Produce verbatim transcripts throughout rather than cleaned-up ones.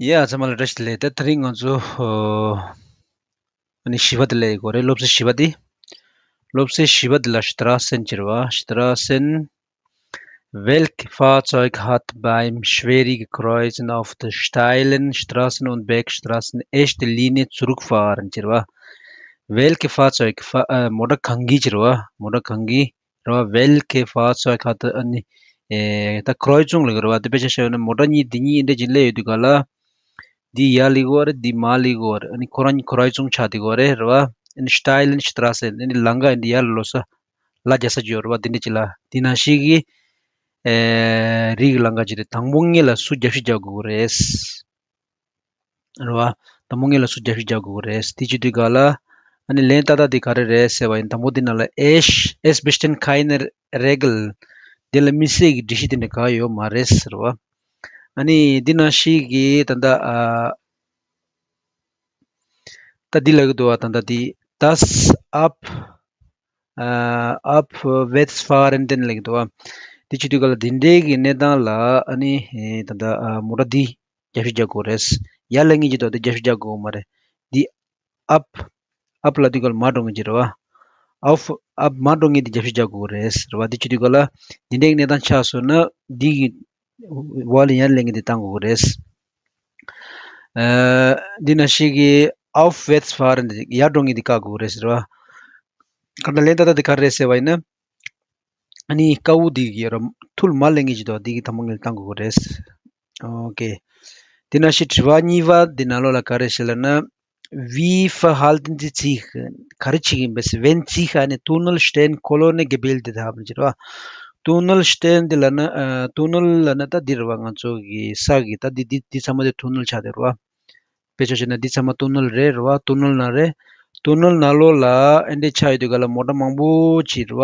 ཡ་ཚང་མ་ལ་བཀྲ་ཤིས་བདེ་ལེགས། ད་དེ་རིང་ང་ཚོ་ཨ་ནི་བཞི་པ་དེ་ལས་ཡི་གོ་རེད། སློབ་ཚན་བཞི་པ་དེ། སློབ་ཚན་བཞི་པ་དེ་ལ་Strassen ཟེར་བ། Strassen, welche Fahrzeug hat beim schwierigen Kreuzen auf der steilen Straßen und Bergstraßen erste Linie zurückfahren ཟེར་བ། Welche Fahrzeug, ཕ་ཨ་མོ་ཊ་གང་གི་ཟེར་བ། མོ་ཊ་གང་གི་རེད་བ། Welche Fahrzeug hat ཨ་ནི་ཨེ་ད་Kreuzung ལབ་ཀྱི་རེད་བ། དེ་དཔེ་ཆ་བཞག་ཡོད་ན་མོ་ཊ་གཉིས་འདི་གཉིས་འདི་འདྲ་ཅིག་སླེབས་ཡོད་དུས་ག་ལ། འདི་ཡར་སླེབས་ཀྱི་ཡོད་རེད། འདི་མར་སླེབས་ཀྱི་ཡོད་རེད། ཨ་ནི་ཁོ་རང་གཉིས་Kreuzung ཆགས་བསྡད་ཀྱི་ཡོད་རེད། རེད་བ། ཨ་ནི་steilen Strasse ཨ་ནི་ལམ་ཁ་འདི་ཡར་ལ་ལོག་ས་ལ་རྒྱག་ས་ཅིག་ཡོད་རེད་བ། འདི་འདྲ་ཅིག་ལ་འདི་ནང་བཞིན་གྱི་ཨེ་རིགས་ལམ་ཁ་ཅིག་རེད། དང་པོ་ངེད་ལ་སུ་རྒྱབ་བཤིག་རྒྱག་དགོས་ཀྱི་རེད། རེད་བ། དང་པོ་ངེད་ལ་སུ་རྒྱབ་བཤིག་རྒྱག་དགོས་ཀྱི་རེད། དེ་བྱེད་དུས་ག་ལ། ཨ་ནི་ལན་ཏག་ཏག་དེ་ག་རེ་རེད་ཟེར་བ་ཡིན། དང་པོ་འདི་ནང་ལ་Es, es bestehen keine Regeln འདི་ལ་དམིགས་བསལ་གྱི་སྒྲིག་གཞི་དེ་འདྲ་ག་ཡོད་མ་རེད་ཟེར་བ། ཨ་ནི་འདི་ནང་བཞིན་གྱི་ད་ལྟ་ཨ་ད་འདི་ལབ་ཀྱི་འདུག་བ། ད་ལྟ་འདི་das ab ཨ་abwärtsfahren ལབ་ཀྱི་འདུག་བ། འདི་བྱེད་དུས་ག་ལ་འདི་འདྲའི་གི་གནས་སྟངས་ལ་ཨ་ནི་ད་ལྟ་ཨ་མོ་ཊ་འདི་རྒྱབ་བཤིག་རྒྱག་དགོས་རེད། ཡར་སླེབས་མཁན་གྱི་ཐོག་དེ་རྒྱབ་བཤིག་རྒྱག་དགོས་མ་རེད། འདི་ab, ab ལབ་དུས་ག་ལ་མར་འགྲོ་མཁན་གྱི་རེད་བ། Auf, ab མར་འགྲོ་མཁན་དེ་རྒྱབ་བཤིག་རྒྱག་དགོས་རེད་ཟེར་བ། འདི་བྱེད་དུས་ག་ལ་འདི་འདྲའི་གནས་སྟངས་ཆགས་སོང་ན་འདི་གི་འོག་ལ་ཡར་སླེབས་མཁན་དེ་བཏང་དགོས་རེད། ཨ་འདི་ནང་བཞིན་གྱི་aufwärtsfahren འདི་ཡར་འགྲོ་མཁན་དེ་བཀག་དགོས་རེད་ཟེར་བ། ག་ད་ལན་ཏག་ཏག་དེ་ག་རེ་རེད་ཟེར་བ་ཡིན་ན། ཨ་ནི་ཀ་འུ་འདི་གི་ར་ཐུར་མར་སླེབས་མཁན་ཅིག་འདུག་འདི་གི་དང་པོ་ངེད་ལ་བཏང་དགོས་རེད། ཨོ་ཀེ། དེ་ནང་བཞིན་དྲི་བ་གཉིས་པ་འདི་ནང་ལོགས་ལ་ག་རེ་ཞིག་ལབ་ན། Wie verhalten Sie sich ག་རེ་བྱེད་ཀྱི་ཡིན་པས། Wenn sich eine Tunnelsteinkolonne gebildet haben ཟེར་བ། Tunnelstein འདི་ལབ་ན་ཨ་Tunnel ལབ་ན་ད་འདི་རེད་བ། ང་ཚོ་གི་ས་གི་ད་འདི་འདི་འདི་ཚང་མ་དེ་Tunnel ཆགས་བསྡད་རེད་བ། དཔེ་ཆ་བཞག་ན་འདི་ཚང་མ་Tunnel རེད། རེད་བ། Tunnel ནང་རེད། Tunnel ནང་ལོགས་ལ་ཨེ་འདྲས་ཆགས་ཡོད་དུས་ག་ལ་མོ་ཊ་མང་པོ་ཅིག་རེད་བ།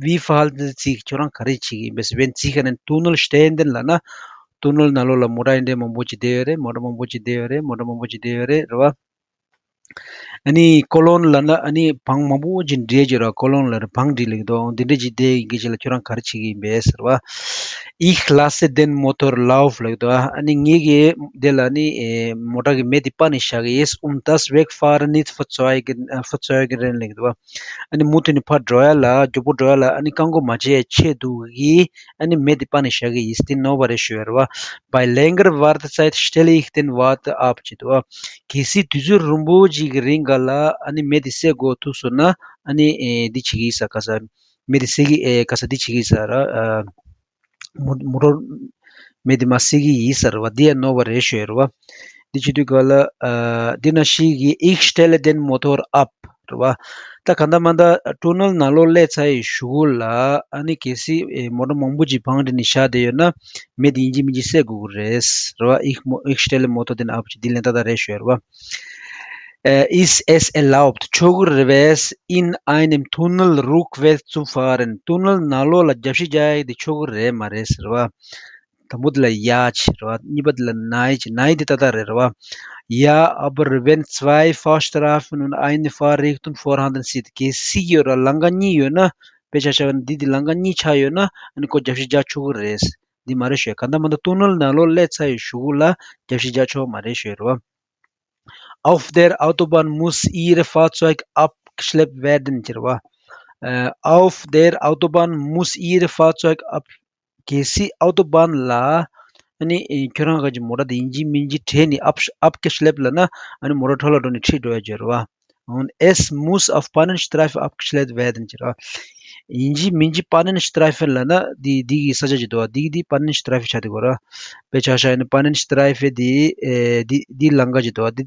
Wie verhalten Sie sich ཁྱོད་རང་ག་རེ་བྱེད་ཀྱི་ཡིན་པས། Wenn sich eine Tunnelsteinkolonne ལབ་ན་Tunnel ནང་ལོགས་ལ་མོ་ཊ་ཨེ་འདྲས་མང་པོ་ཅིག་བསྡད་ཡོད་རེད། མོ་ཊ་མང་པོ་ཅིག་བསྡད་ཡོད་རེད། མོ་ཊ་མང་པོ་ཅིག་བསྡད་ཡོད་རེད། རེད་བ། ཨ་ནི་Kolonne ལབ་ན་ཨ་ནི་བང་མང་པོ་ཅིག་སྒྲིལ་གྱི་རེད། Kolonne ལབ་རེད། བང་སྒྲིལ་ལབ་ཀྱི་འདུག་འདི་འདྲས་ཅིག་བསྡད་ཡིན་གྱི་ཅིག་ལ་ཁྱོད་རང་ག་རེ་བྱེད་ཀྱི་ཡིན་པས་ཟེར་བ། Ich lasse den Motor laufen ལབ་ཀྱི་འདུག་ཨ་ནི་ངེད་ཀྱིས་དེ་ལ་ཨ་ནི་ཨེ་མོ་ཊ་གི་མེ་དེ་སྤར་ནས་བཞག་གི་ཡིན། Um das Wegfahren nicht verzögern, äh, verzögern ལབ་ཀྱི་འདུག་ཨ་ནི་མུ་མཐུད་ནས་ཕར་འགྲོ་ཡ་ལ་མགྱོགས་པོ་འགྲོ་ཡ་ལ་ཨ་ནི་བཀག་འགོག་མ་བྱེད་ཡ་ཆེད་དུ་གི་ཨ་ནི་མེ་དེ་སྤར་ནས་བཞག་གི་ཡིན། དེ་ནོར་བ་རེད་ཞུ་ཡ་རེད་བ། Bei längerer Wartezeit stelle ich den Wärter ab ཅེས་འདུག་ཨ། གལ་སྲིད་དུས་ཚོད་རིང་པོ་ཅིག་གི་རིང་ག་ལ་ཨ་ནི་མེ་དེ་སད་དགོས་ཐུག་སོང་ན་ཨ་ནི་ཨེ་འདི་བྱེད་ཀྱི་ཡིན་ས། ག་ས་མེ་དེ་སད་ཀྱི་ཨེ་ག་ས་འདི་བྱེད་ཀྱི་ཡིན་ས་ར། ཨ་མོ་མོ་ཊ་མེ་དེ་མར་སད་ཀྱི་ཡིན་ས་ར་བ། འདི་ཡ་ནོར་བ་རེད་ཞུ་ཡ་རེད་བ། འདི་བྱེད་དུས་ག་ལ་ཨ་འདི་ནང་བཞིན་གྱི་Ich stelle den Motor ab རེད་བ། ད་ག་འདྲ་མ་འདྲ་Tunnel ནང་ལོགས་སླེབས་ཚར་ཡི་གཞུག་གུ་ལ་ཨ་ནི་གལ་སྲིད་ཨེ་མོ་ཊ་མང་པོ་ཅིག་བང་སྒྲིག་ནས་བཞག་བསྡད་ཡོད་ན་མེ་དེ་ཡིན་གཅིག་མིན་གཅིག་སད་དགོས་ཀྱི་རེད་རེད་བ། Ich mo- ich stelle Motor den ab ཅེས་འདི་ལན་ཏག་ཏག་རེད་ཞུ་ཡ་རེད་བ། Äh, ist es erlaubt ཆོག་གི་རེད་པས། In einem Tunnel rückwärts zu fahren Tunnel ནང་ལོགས་ལ་རྒྱབ་བཤིག་རྒྱག་ཡ་དེ་ཆོག་གི་རེད་མ་རེད་ཟེར་བ། དང་པོ་དེ་ལ་Ja ཅེས་རེད་བ། གཉིས་པ་དེ་ལ་Nein ཅེས། Nein འདི་ཏག་ཏག་རེད་རེད་བ། Ja, aber wenn zwei Fahrstreifen und eine Fahrtrichtung vorhanden sind གལ་སྲིད་ཡོད་ར་ལམ་ཁ་གཉིས་ཡོད་ན། དཔེ་ཆ་བཞག་ན་འདི་འདི་ལམ་ཁ་གཉིས་ཆགས་ཡོད་ན་ཨ་ནི་ཁོ་རྒྱབ་བཤིག་རྒྱག་ཆོག་གི་རེད། འདི་མ་རེད་ཞུ་ཡ། ག་འདྲ་མ་འདྲ་Tunnel ནང་ལོགས་སླེབས་ཚར་ཡི་གཞུག་གུ་ལ་རྒྱབ་བཤིག་རྒྱག་ཆོག་མ་རེད་ཞུ་ཡ་རེད་བ། Auf der Autobahn muss Ihr Fahrzeug abgeschleppt werden ཅེས་རེད་བ། Äh, auf der Autobahn muss Ihr Fahrzeug ab གལ་སྲིད་Autobahn ལ་ཨ་ནི་ཨེ་ཁྱོད་རང་གི་མོ་ཊ་དེ་ཡིན་གཅིག་མིན་གཅིག་བྲེད་ནས་ab- abgeschleppt ལབ་ན་ཨ་ནི་མོ་ཊ་འཕྲོ་བརླག་འགྲོ་ནས་ཁྲིད་འགྲོ་ཡ་ཅིག་ཡོད་རེད་བ། Und es muss auf Pannenstreifen abgeschleppt werden ཅེས་རེད་བ། ཡིན་གཅིག་མིན་གཅིག་Pannenstreifen ལབ་ན་འདི་འདི་གི་ས་ཆ་ཅིག་འདུག་བ། འདི་གི་འདི་Pannenstreifen ཆགས་བསྡད་ཀྱི་ཡོད་རེད་བ། དཔེ་ཆ་བཞག་ཡིན་ན་Pannenstreifen འདི་ཨེ་འདི་འདི་ལམ་ཁ་ཅིག་འདུག་བ། འདི་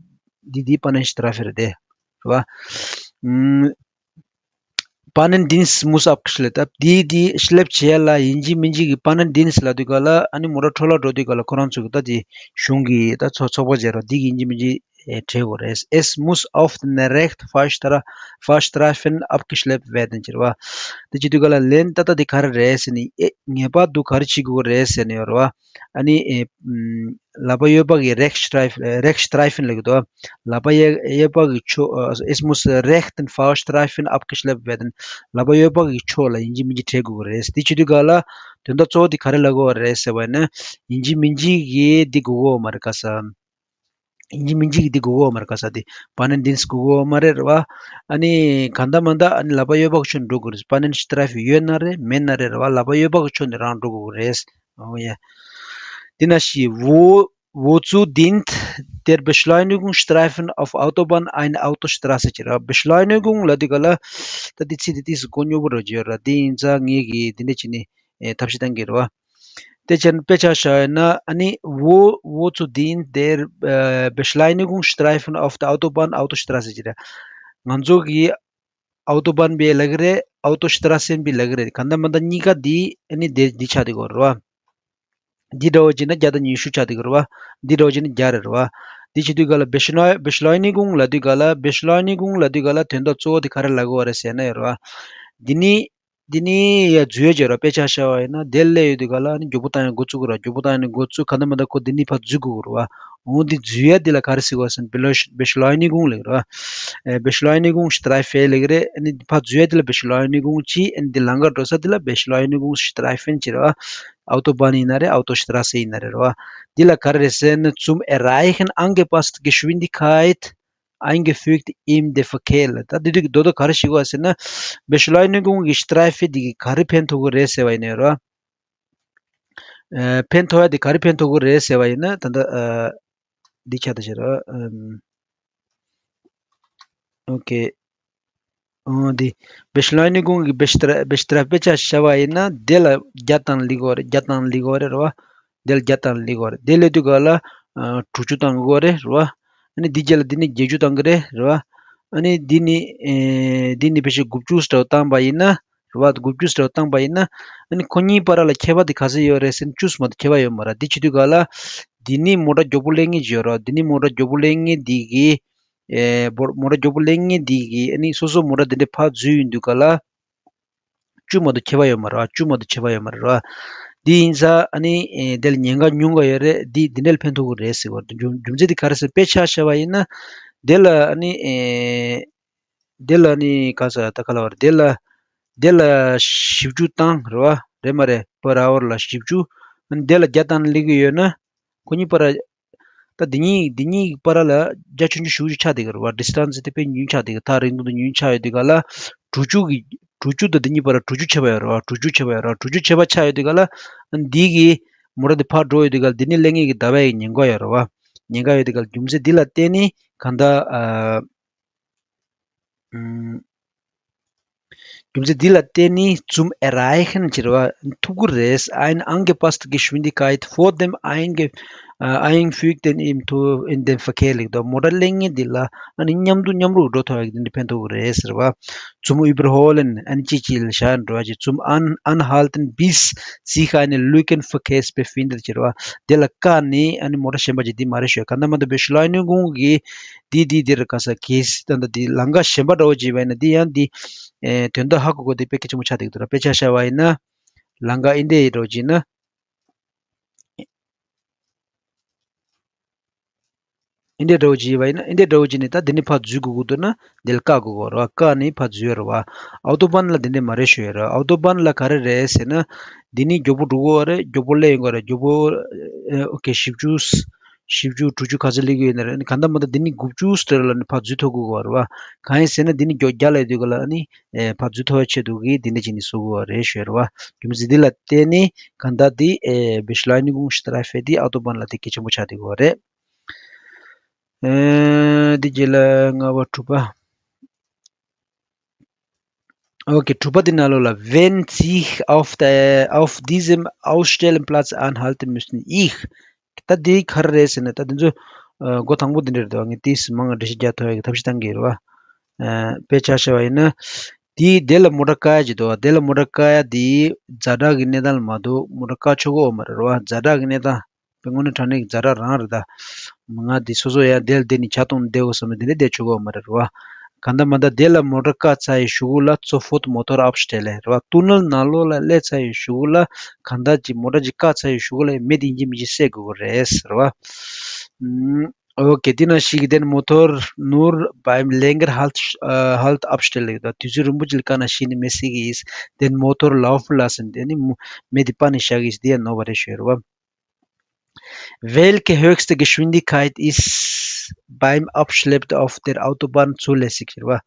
འདི་འདི་Pannenstreifen རེད་དེ། རེད་བ། ཨུམ། Pannendienst muss abgeschleppt ད་འདི་འདི་schleppen བྱེད་ཡ་ལ་ཡིན་གཅིག་མིན་གཅིག་གི་Pannendienst ལབ་དུས་ག་ལ་ཨ་ནི་མོ་ཊ་འཕྲོ་བརླག་འགྲོ་དུས་ག་ལ་ཁོ་རང་ཚོ་གི་ད་དེ་གཞུང་གི་ད་ཚོ་ཚོགས་པ་བྱས་རོགས་འདི་གི་ཡིན་གཅིག་མིན་གཅིག་ཨེ་བྲེད་དགོས་རེད། Es muss auf den rechten Fahrstreifen abgeschleppt werden ཅེས་རེད་བ། དེ་བྱེད་དུས་ག་ལ་ལན་ཏག་ཏག་དེ་ག་རེ་རེད་ཟེར་ནས་ཨེ་ངེས་པར་དུ་ག་རེ་བྱེད་དགོས་རེད་ཟེར་ནས་ཡོད་རེད་བ། ཨ་ནི་ཨེ་ཨུམ། ལག་པ་གཡས་པ་གི་Rechtsstreif- Rechtsstreifen ལབ་ཀྱི་འདུག་ལག་པ་གཡས་གཡས་པ་གི་ཕྱོགས་ཨ་es muss rechten Fahrstreifen abgeschleppt werden ལག་པ་གཡས་པ་གི་ཕྱོགས་ལ་ཡིན་གཅིག་མིན་གཅིག་བྲེད་དགོས་ཀྱི་རེད། དེ་བྱེད་དུས་ག་ལ་དོན་དག་གཙོ་བོ་དེ་ག་རེ་ལབ་དགོས་པ་རེད་ཟེར་བ་ཡིན་ན་ཡིན་གཅིག་མིན་གཅིག་གི་འདི་དགོས་ཀྱི་ཡོད་མ་རེད། ག་ས་ ཡིན་གཅིག་མིན་གཅིག་གིས་འདི་དགོས་ཀྱི་ཡོད་མ་རེད། ག་ས་དེ་Pannendienst་དགོས་ཀྱི་ཡོད་མ་རེད་རེད་བ། ཨ་ནི་གང་ལྟར་མ་ལྟར་ཨ་ནི་ལག་པ་གཡས་པ་གི་ཕྱོགས་ནས་འགྲོ་དགོས་རེད། Pannenstreifen ཡོད་ན་རེད་མེད་ན་རེད་རེད་བ། ལག་པ་གཡས་པ་གི་ཕྱོགས་ནས་རང་འགྲོ་དགོས་ཀྱི་རེད། འོ་ཡ། འདི་ན་ཞིག Wo, wozu dient der Beschleunigungsstreifen auf Autobahn eine Autostrasse ཟེར་གྱི་རེད། Beschleunigung ལབ་དུས་ག་ལ་ད་འདི་ཚིག་འདི་ཏིས་གོ་སྙོབ་པོ་རོ་བརྗོད་ར། འདི་ཡིན་ཙང་ངེད་ཀྱིས་འདི་འདྲ་བྱས་ནས་ཐབས་ཤེས་གཏང་གི་རེད་བ། དེ་ཕྱིར་དཔེ་ཆ་བཞག་ཡོད་ན་ཨ་ནི་wo, wozu dient der äh, Beschleunigungsstreifen auf der Autobahn Autostrasse ཟེར་གྱི་རེད། ང་ཚོ་གི་Autobahn པའི་ལབ་ཀྱི་རེད། Autostrassen པའི་ལབ་ཀྱི་རེད། གང་ལྟར་མ་ལྟར་གཉིས་ཀ་འདི་ཨ་ནི་འདི་འདི་ཆགས་བསྡད་ཀྱི་ཡོད་རེད་བ། འདི་འདྲ་བོ་བྱས་ན་བརྒྱ་དང་ཉི་ཤུ་ཆགས་བསྡད་ཀྱི་ཡོད་རེད་བ། འདི་འདྲ་བོ་བྱས་ན་བརྒྱ་རེད་རེད་བ། འདི་བྱེད་དུས་ག་ལ་Beschleu- Beschleunigung ལབ་དུས་ག་ལ་Beschleunigung ལབ་དུས་ག་ལ་དོན་དག་གཙོ་བོ་དེ་ག་རེ་ལབ་ཀྱི་ཡོད་རེད་ཟེར་ན་ཡོད་རེད་བ། འདི་ནི་འདི་ནི་ཡ་འཛུལ་ཡ་བྱེད་རོགས། དཔེ་ཆ་བཞག་པ་ཡིན་ན་དེ་སླེབས་ཡོང་དུས་ག་ལ་ནི་མགྱོགས་པོ་བཏང་ཡ་འགོ་བཙུགས་དགོས་རེད། མགྱོགས་པོ་བཏང་ཡ་ནི་འགོ་བཙུགས། གང་ལྟར་མ་ལྟར་ཁོ་འདི་ནི་ཕར་འཛུལ་དགོས་རེད་བ། འོ་འདི་འཛུལ་ཡ་འདི་ལ་ག་རེ་ཟེར་དགོས་ཟེར་ན་Beschleu- Beschleunigung ལབ་ཀྱི་རེད་བ། ཨེ་Beschleunigungsstreifen ལབ་ཀྱི་རེད། ཨ་ནི་ཕར་འཛུལ་ཡ་འདི་ལ་Beschleunigung གྱིས། ཨ་ནི་འདི་ལམ་ཁ་འགྲོ་ས་འདི་ལ་Beschleunigungsstreifen ཟེར་བ། Autobahn ཡིན་ན་རེད། Autostrasse ཡིན་ན་རེད་རེད་བ། འདི་ལ་ག་རེ་རེད་ཟེར་ན་zum Erreichen angepasster Geschwindigkeit eingefügt in den Verkehr ལ། ད་འདི་དུས་ཀྱི་རྡོག་རྡོག་ག་རེ་ཞིག་བ་ཟེར་ན། Beschleunigung གི་Streife འདི་གི་ག་རེ་ཕན་ཐོགས་ཀྱི་རེད་ཟེར་བ་ཡིན་ན་རོ། ཨ། ཕན་ཐོགས་ཡ་འདི་ག་རེ་ཕན་ཐོགས་ཀྱི་རེད་ཟེར་བ་ཡིན་ན་ད་ལྟ་ཨ། འདི་ཆགས་ད་ཤེས་རོ། ཨམ། ཨོ་ཀེ། འོ་འདི། Beschleunigung གི་Bestre- Bestreifen དཔེ་ཆ་བཞག་པ་ཡིན་ན་དེ་ལ་བརྒྱ་བཏང་ལིག་གོ་རེད། བརྒྱ་བཏང་ལིག་གོ་རེད་རེད་བ། དེ་ལ་བརྒྱ་བཏང་ལིག་གོ་རེད། དེ་ལས་དུས་ག་ལ་ཨ། དྲུག་ཅུ་བཏང་གོ་རེད་རེད་བ། ཨ་ནི་འདི་རྗེས་ལ་འདི་ནི་བརྒྱད་ཅུ་བཏང་གི་རེད་རེད་བ། ཨ་ནི་འདི་ནི་ཨེ། འདི་ནི་ཕལ་ཆེར་དགུ་བཅུ་ཙམ་བཏང་པ་ཡིན་ན་རེད་བ། དགུ་བཅུ་ཙམ་བཏང་པ་ཡིན་ན་ཨ་ནི་ཁོ་གཉིས་བར་ལ་ཁྱད་པར་དེ་ག་ཚོད་ཡོད་རེད་ཟེར་ན་བཅུ་ཙམ་མ་གཏོགས་ཁྱད་པར་ཡོད་མ་རེད། འདི་བྱེད་དུས་ག་ལ་འདི་ནི་མོ་ཊ་མགྱོགས་པོ་སླེབས་མཁན་ཅིག་ཡོད་རེད་བ། འདི་ནི་མོ་ཊ་མགྱོགས་པོ་སླེབས་མཁན་འདི་གི་ཨེ། མོ་མོ་ཊ་མགྱོགས་པོ་སླེབས་མཁན་འདི་གི་ཨ་ནི་སོ་སོ་མོ་ཊ་འདི་འདྲ་ཕར་འཛུལ་ཡོང་དུས་ག་ལ། བཅུ་མ་གཏོགས་ཁྱད་པར་ཡོད་མ་རེད་བ། བཅུ་མ་གཏོགས་ཁྱད་པར་ཡོད་མ་རེད་བ། འདི་ཡིན་ཙང་ཨ་ནི་ཨེ། དེ་ལ་ཉེན་ཁ་ཉུང་ག་ཡོད་རེད། འདི་འདི་འདྲ་ལ་ཕན་ཐོགས་ཀྱི་རེད་ཟེར་བ། རྒྱུ་རྒྱུ་མཚན་འདི་ག་རེ་ཟེར། དཔེ་ཆ་བཞག་པ་ཡིན་ན་དེ་ལ་ཨ་ནི་ཨེ། དེ་ལ་ཨ་ནི་ག་ཟེར་ད་ག་ལ་བར་དེ་ལ་དེ་ལ་བཞི་བཅུ་བཏང་རེད་བ། རེད་མ་རེད། per hour ལ་བཞི་བཅུ། ཨ་ནི་དེ་ལ་བརྒྱ་བཏང་སླེབས་ཀྱི་ཡོད་ན་ཁོ་གཉིས་བར། ད་འདི་གཉིས་འདི་གཉིས་ཀྱི་བར་ལ་རྒྱ་ཆུང་ཆུང་ཞེ་པོ་ཅིག་ཆགས་བསྡད་ཀྱི་རེད་བ། distance དེ་དཔེ་ཉུང་ཆགས་བསྡད་ཀྱི། ཐག་རིང་ཐུང་དེ་ཉུང་ཆགས་ཡོད་དུས་ག་ལ་དྲུག་ཅུ་གི་དྲུག་ཅུ་དང་འདི་གཉིས་བར་དྲུག་ཅུ་ཁྱད་པར་ཡོད་རེད་བ། དྲུག་ཅུ་ཁྱད་པར་ཡོད་རེད་བ། དྲུག་ཅུ་ཁྱད་པར་ཆགས་ཡོད་དུས་ག་ལ་འདི་གི་མོ་ཊ་འདི་ཕར་འགྲོ་ཡོད་དུས་ག་ལ་འདི་ནས་སླེབས་མཁན་གྱི་ཟླ་བ་ཡི་ཉེན་ཁ་ཡོད་རེད་བ། ཉེན་ཁ་ཡོད་དུས་ག་ལ་རྒྱུ་མཚན་འདི་ལ་བརྟེན་ནས་གང་ལྟར་ཨ། ཨུམ། རྒྱུ་མཚན་འདི་ལ་བརྟེན་ནས་zum Erreichen ཟེར་བ་ཐུབ་ཀྱི་རེད། Eine angepasste Geschwindigkeit vor dem einge- äh, eingefügten im Tu- in den Verkehr ལེགས་དོ། མོ་ཊ་སླེབས་མཁན་འདི་ལ་ཨ་ནི་མཉམ་དུ་མཉམ་རུབ་འགྲོ་ཐུབ་ཡག་འདི་འདྲ་ཕན་ཐོགས་ཀྱི་རེད་ཟེར་བ། Zum Überholen ཨ་ནི་ཅི་ཅི་ལ་བཞག་འགྲོ་བ་ཅིག Zum An- Anhalten bis sich eine Lückenverkehrs befindet ཟེར་བ། དེ་ལ་བཀག་ནས་ཨ་ནི་མོ་ཊ་གཞན་པ་ཅིག་འདི་མ་རེད་ཤོད། གང་ལྟར་མ་ལྟར་Beschleunigung གི་འདི་འདི་འདིར་ག་ས་གེ་སི་ད་ལྟ་འདི་ལམ་ཁ་གཞན་པ་འདྲ་བོ་ཅིག་བས་ན་འདི་ཡང་འདི་ཨེ་དོན་དག་ཧ་གོ་དགོས་འདི་དཔེ་གལ་ཆེན་པོ་ཆགས་བསྡད་ཀྱི་འདུག་ར། དཔེ་ཆ་བཞག་པ་ཡིན་ན་ལམ་ཁ་འདི་འདྲ་འདྲ་བོ་ཅིག་ན་འདི་འདྲ་འདྲ་བོ་ཅིག་བས་ན་འདི་འདྲ་འདྲ་བོ་ཅིག་ནི་ད་འདི་ནི་ཕར་འཛུལ་དགོས་ཀྱི་འདུག་ན་འདི་ལ་བཀག་དགོས་ཀྱི་རེད་བ། བཀག་ནས་ཕར་འཛུལ་ཡོད་རེད་བ། Autobahn ལ་འདི་འདྲ་མ་རེད་ཤོད་ཡོད་རེད། Autobahn ལ་ག་རེ་རེད་ཟེར་ན་འདི་ནི་མགྱོགས་པོ་འགྲོ་གི་ཡོད་རེད། མགྱོགས་པོ་སླེབས་ཡོང་གི་རེད། མགྱོགས་པོ་ཨེ་ཨོ་ཀེ་བཞི་བཅུ། བཞི་བཅུ་དྲུག་ཅུ་ག་ཚོད་སླེབས་ཀྱི་ཡོད་ན་རེད། ཨ་ནི་གང་ལྟར་མ་ལྟར་འདི་ནི་དགུ་བཅུ་ཙམ་ལ་ནི་ཕར་འཛུལ་ཐུབ་དགོས་ཀྱི་རེད་བ། གང་ཡིན་ཟེར་ན་འདི་ནི་མགྱོགས་རྒྱ་ལ་ཡོད་དུས་ག་ལ་ཨ་ནི་ཨེ་ཕར་འཛུལ་ཐུབ་པའི་ཆེད་དུ་གི་འདི་འདྲ་བྱས་ནས་བཟོ་དགོས་པ་རེད་ཞུ་ཡ་རེད་བ། རྒྱུ་མཚན་འདི་ལ་བརྟེན་ནས་གང་ལྟར་འདི་ཨེ་Beschleunigungsstreifen འདི་Autobahn ལ་དེ་གལ་ཆེན་པོ་ཆགས་བསྡད་ཀྱི་ཡོད་རེད། ཨེ་འདི་རྗེས་ལ་ལྔ་པ་དྲུག་པ། ཨོ་ཀེ། དྲུག་པ་འདི་ནང་ལོགས་ལ། Wenn sich auf der, auf diesem Ausstellplatz anhalten müssen, ich ད་འདི་ག་རེ་རེད་ཟེར་ན་ད་འདི་ཚོ་ཨ་འགོ་དང་པོ་འདི་འདྲ་རེད་འདུག་ངས་ཏིས་མང་ང་འགྲེལ་བཤད་རྒྱག་ཐུབ་ཡག་གི་ཐབས་ཤེས་གཏང་གི་རེད་བ། ཨ་དཔེ་ཆ་བཞག་པ་ཡིན་ན་འདི་དེ་ལ་མོ་ཊ་བཀག་ཡ་ཅིག་འདུག་བ། དེ་ལ་མོ་ཊ་བཀག་ཡ་འདི་ཛ་དྲག་གི་གནས་སྟངས་ལ་མ་གཏོགས་མོ་ཊ་བཀག་ཆོག་གི་ཡོད་མ་རེད་བ། ཛ་དྲག་གི་གནས་སྟངས། དངོས་གནས་དྲང་གནས་ཀྱི་ཛ་དྲག་རང་རེད་ད། ང་འདི་སོ་སོ་ཡང་དེ་ལ་བསྡད་ནས་ཇ་འཐུང་བསྡད་འོ་བསམ་ནས་དེ་འདྲ་བསྡད་ཆོག་གི་ཡོད་མ་རེད་རེད་བ། གང་ལྟར་མ་ལྟར་དེ་ལ་མོ་ཊ་བཀག་ཚར་ཡི་གཞུག་གུ་ལ་sofort Motor abstellen རེད་བ། ཏུ་ནེལ་ནང་ལོགས་ལ་སླེབས་ཚར་ཡི་གཞུག་གུ་ལ་གང་ལྟར་གྱི་མོ་ཊ་ཅིག་བཀག་ཚར་ཡི་གཞུག་གུ་ལ་མེ་དེ་ཡིན་གཅིག་མིན་གཅིག་བསད་དགོས་ཀྱི་རེད་ཟེར་བ། ཨོ་ཀེ། དེ་ནང་བཞིན་གྱི་den Motor nur beim länger Halt, äh, Halt abstellen ཡོད་ད། དུས་ཚོད་རིང་པོ་ཅིག་ལ་བཀག་ན་གཞི་ནས་མེ་བསད་ཀྱི་ཡིན། Den Motor laufen lassen དེ་ནི་མེ་དེ་སྤར་ནས་བཞག་གི་ཡིན། དེ་ཡང་ནོར་བ་རེད་ཞུ་ཡི་རེད་བ། Welche höchste Geschwindigkeit ist beim Abschleppen auf der Autobahn zulässig? ཟེར་བ།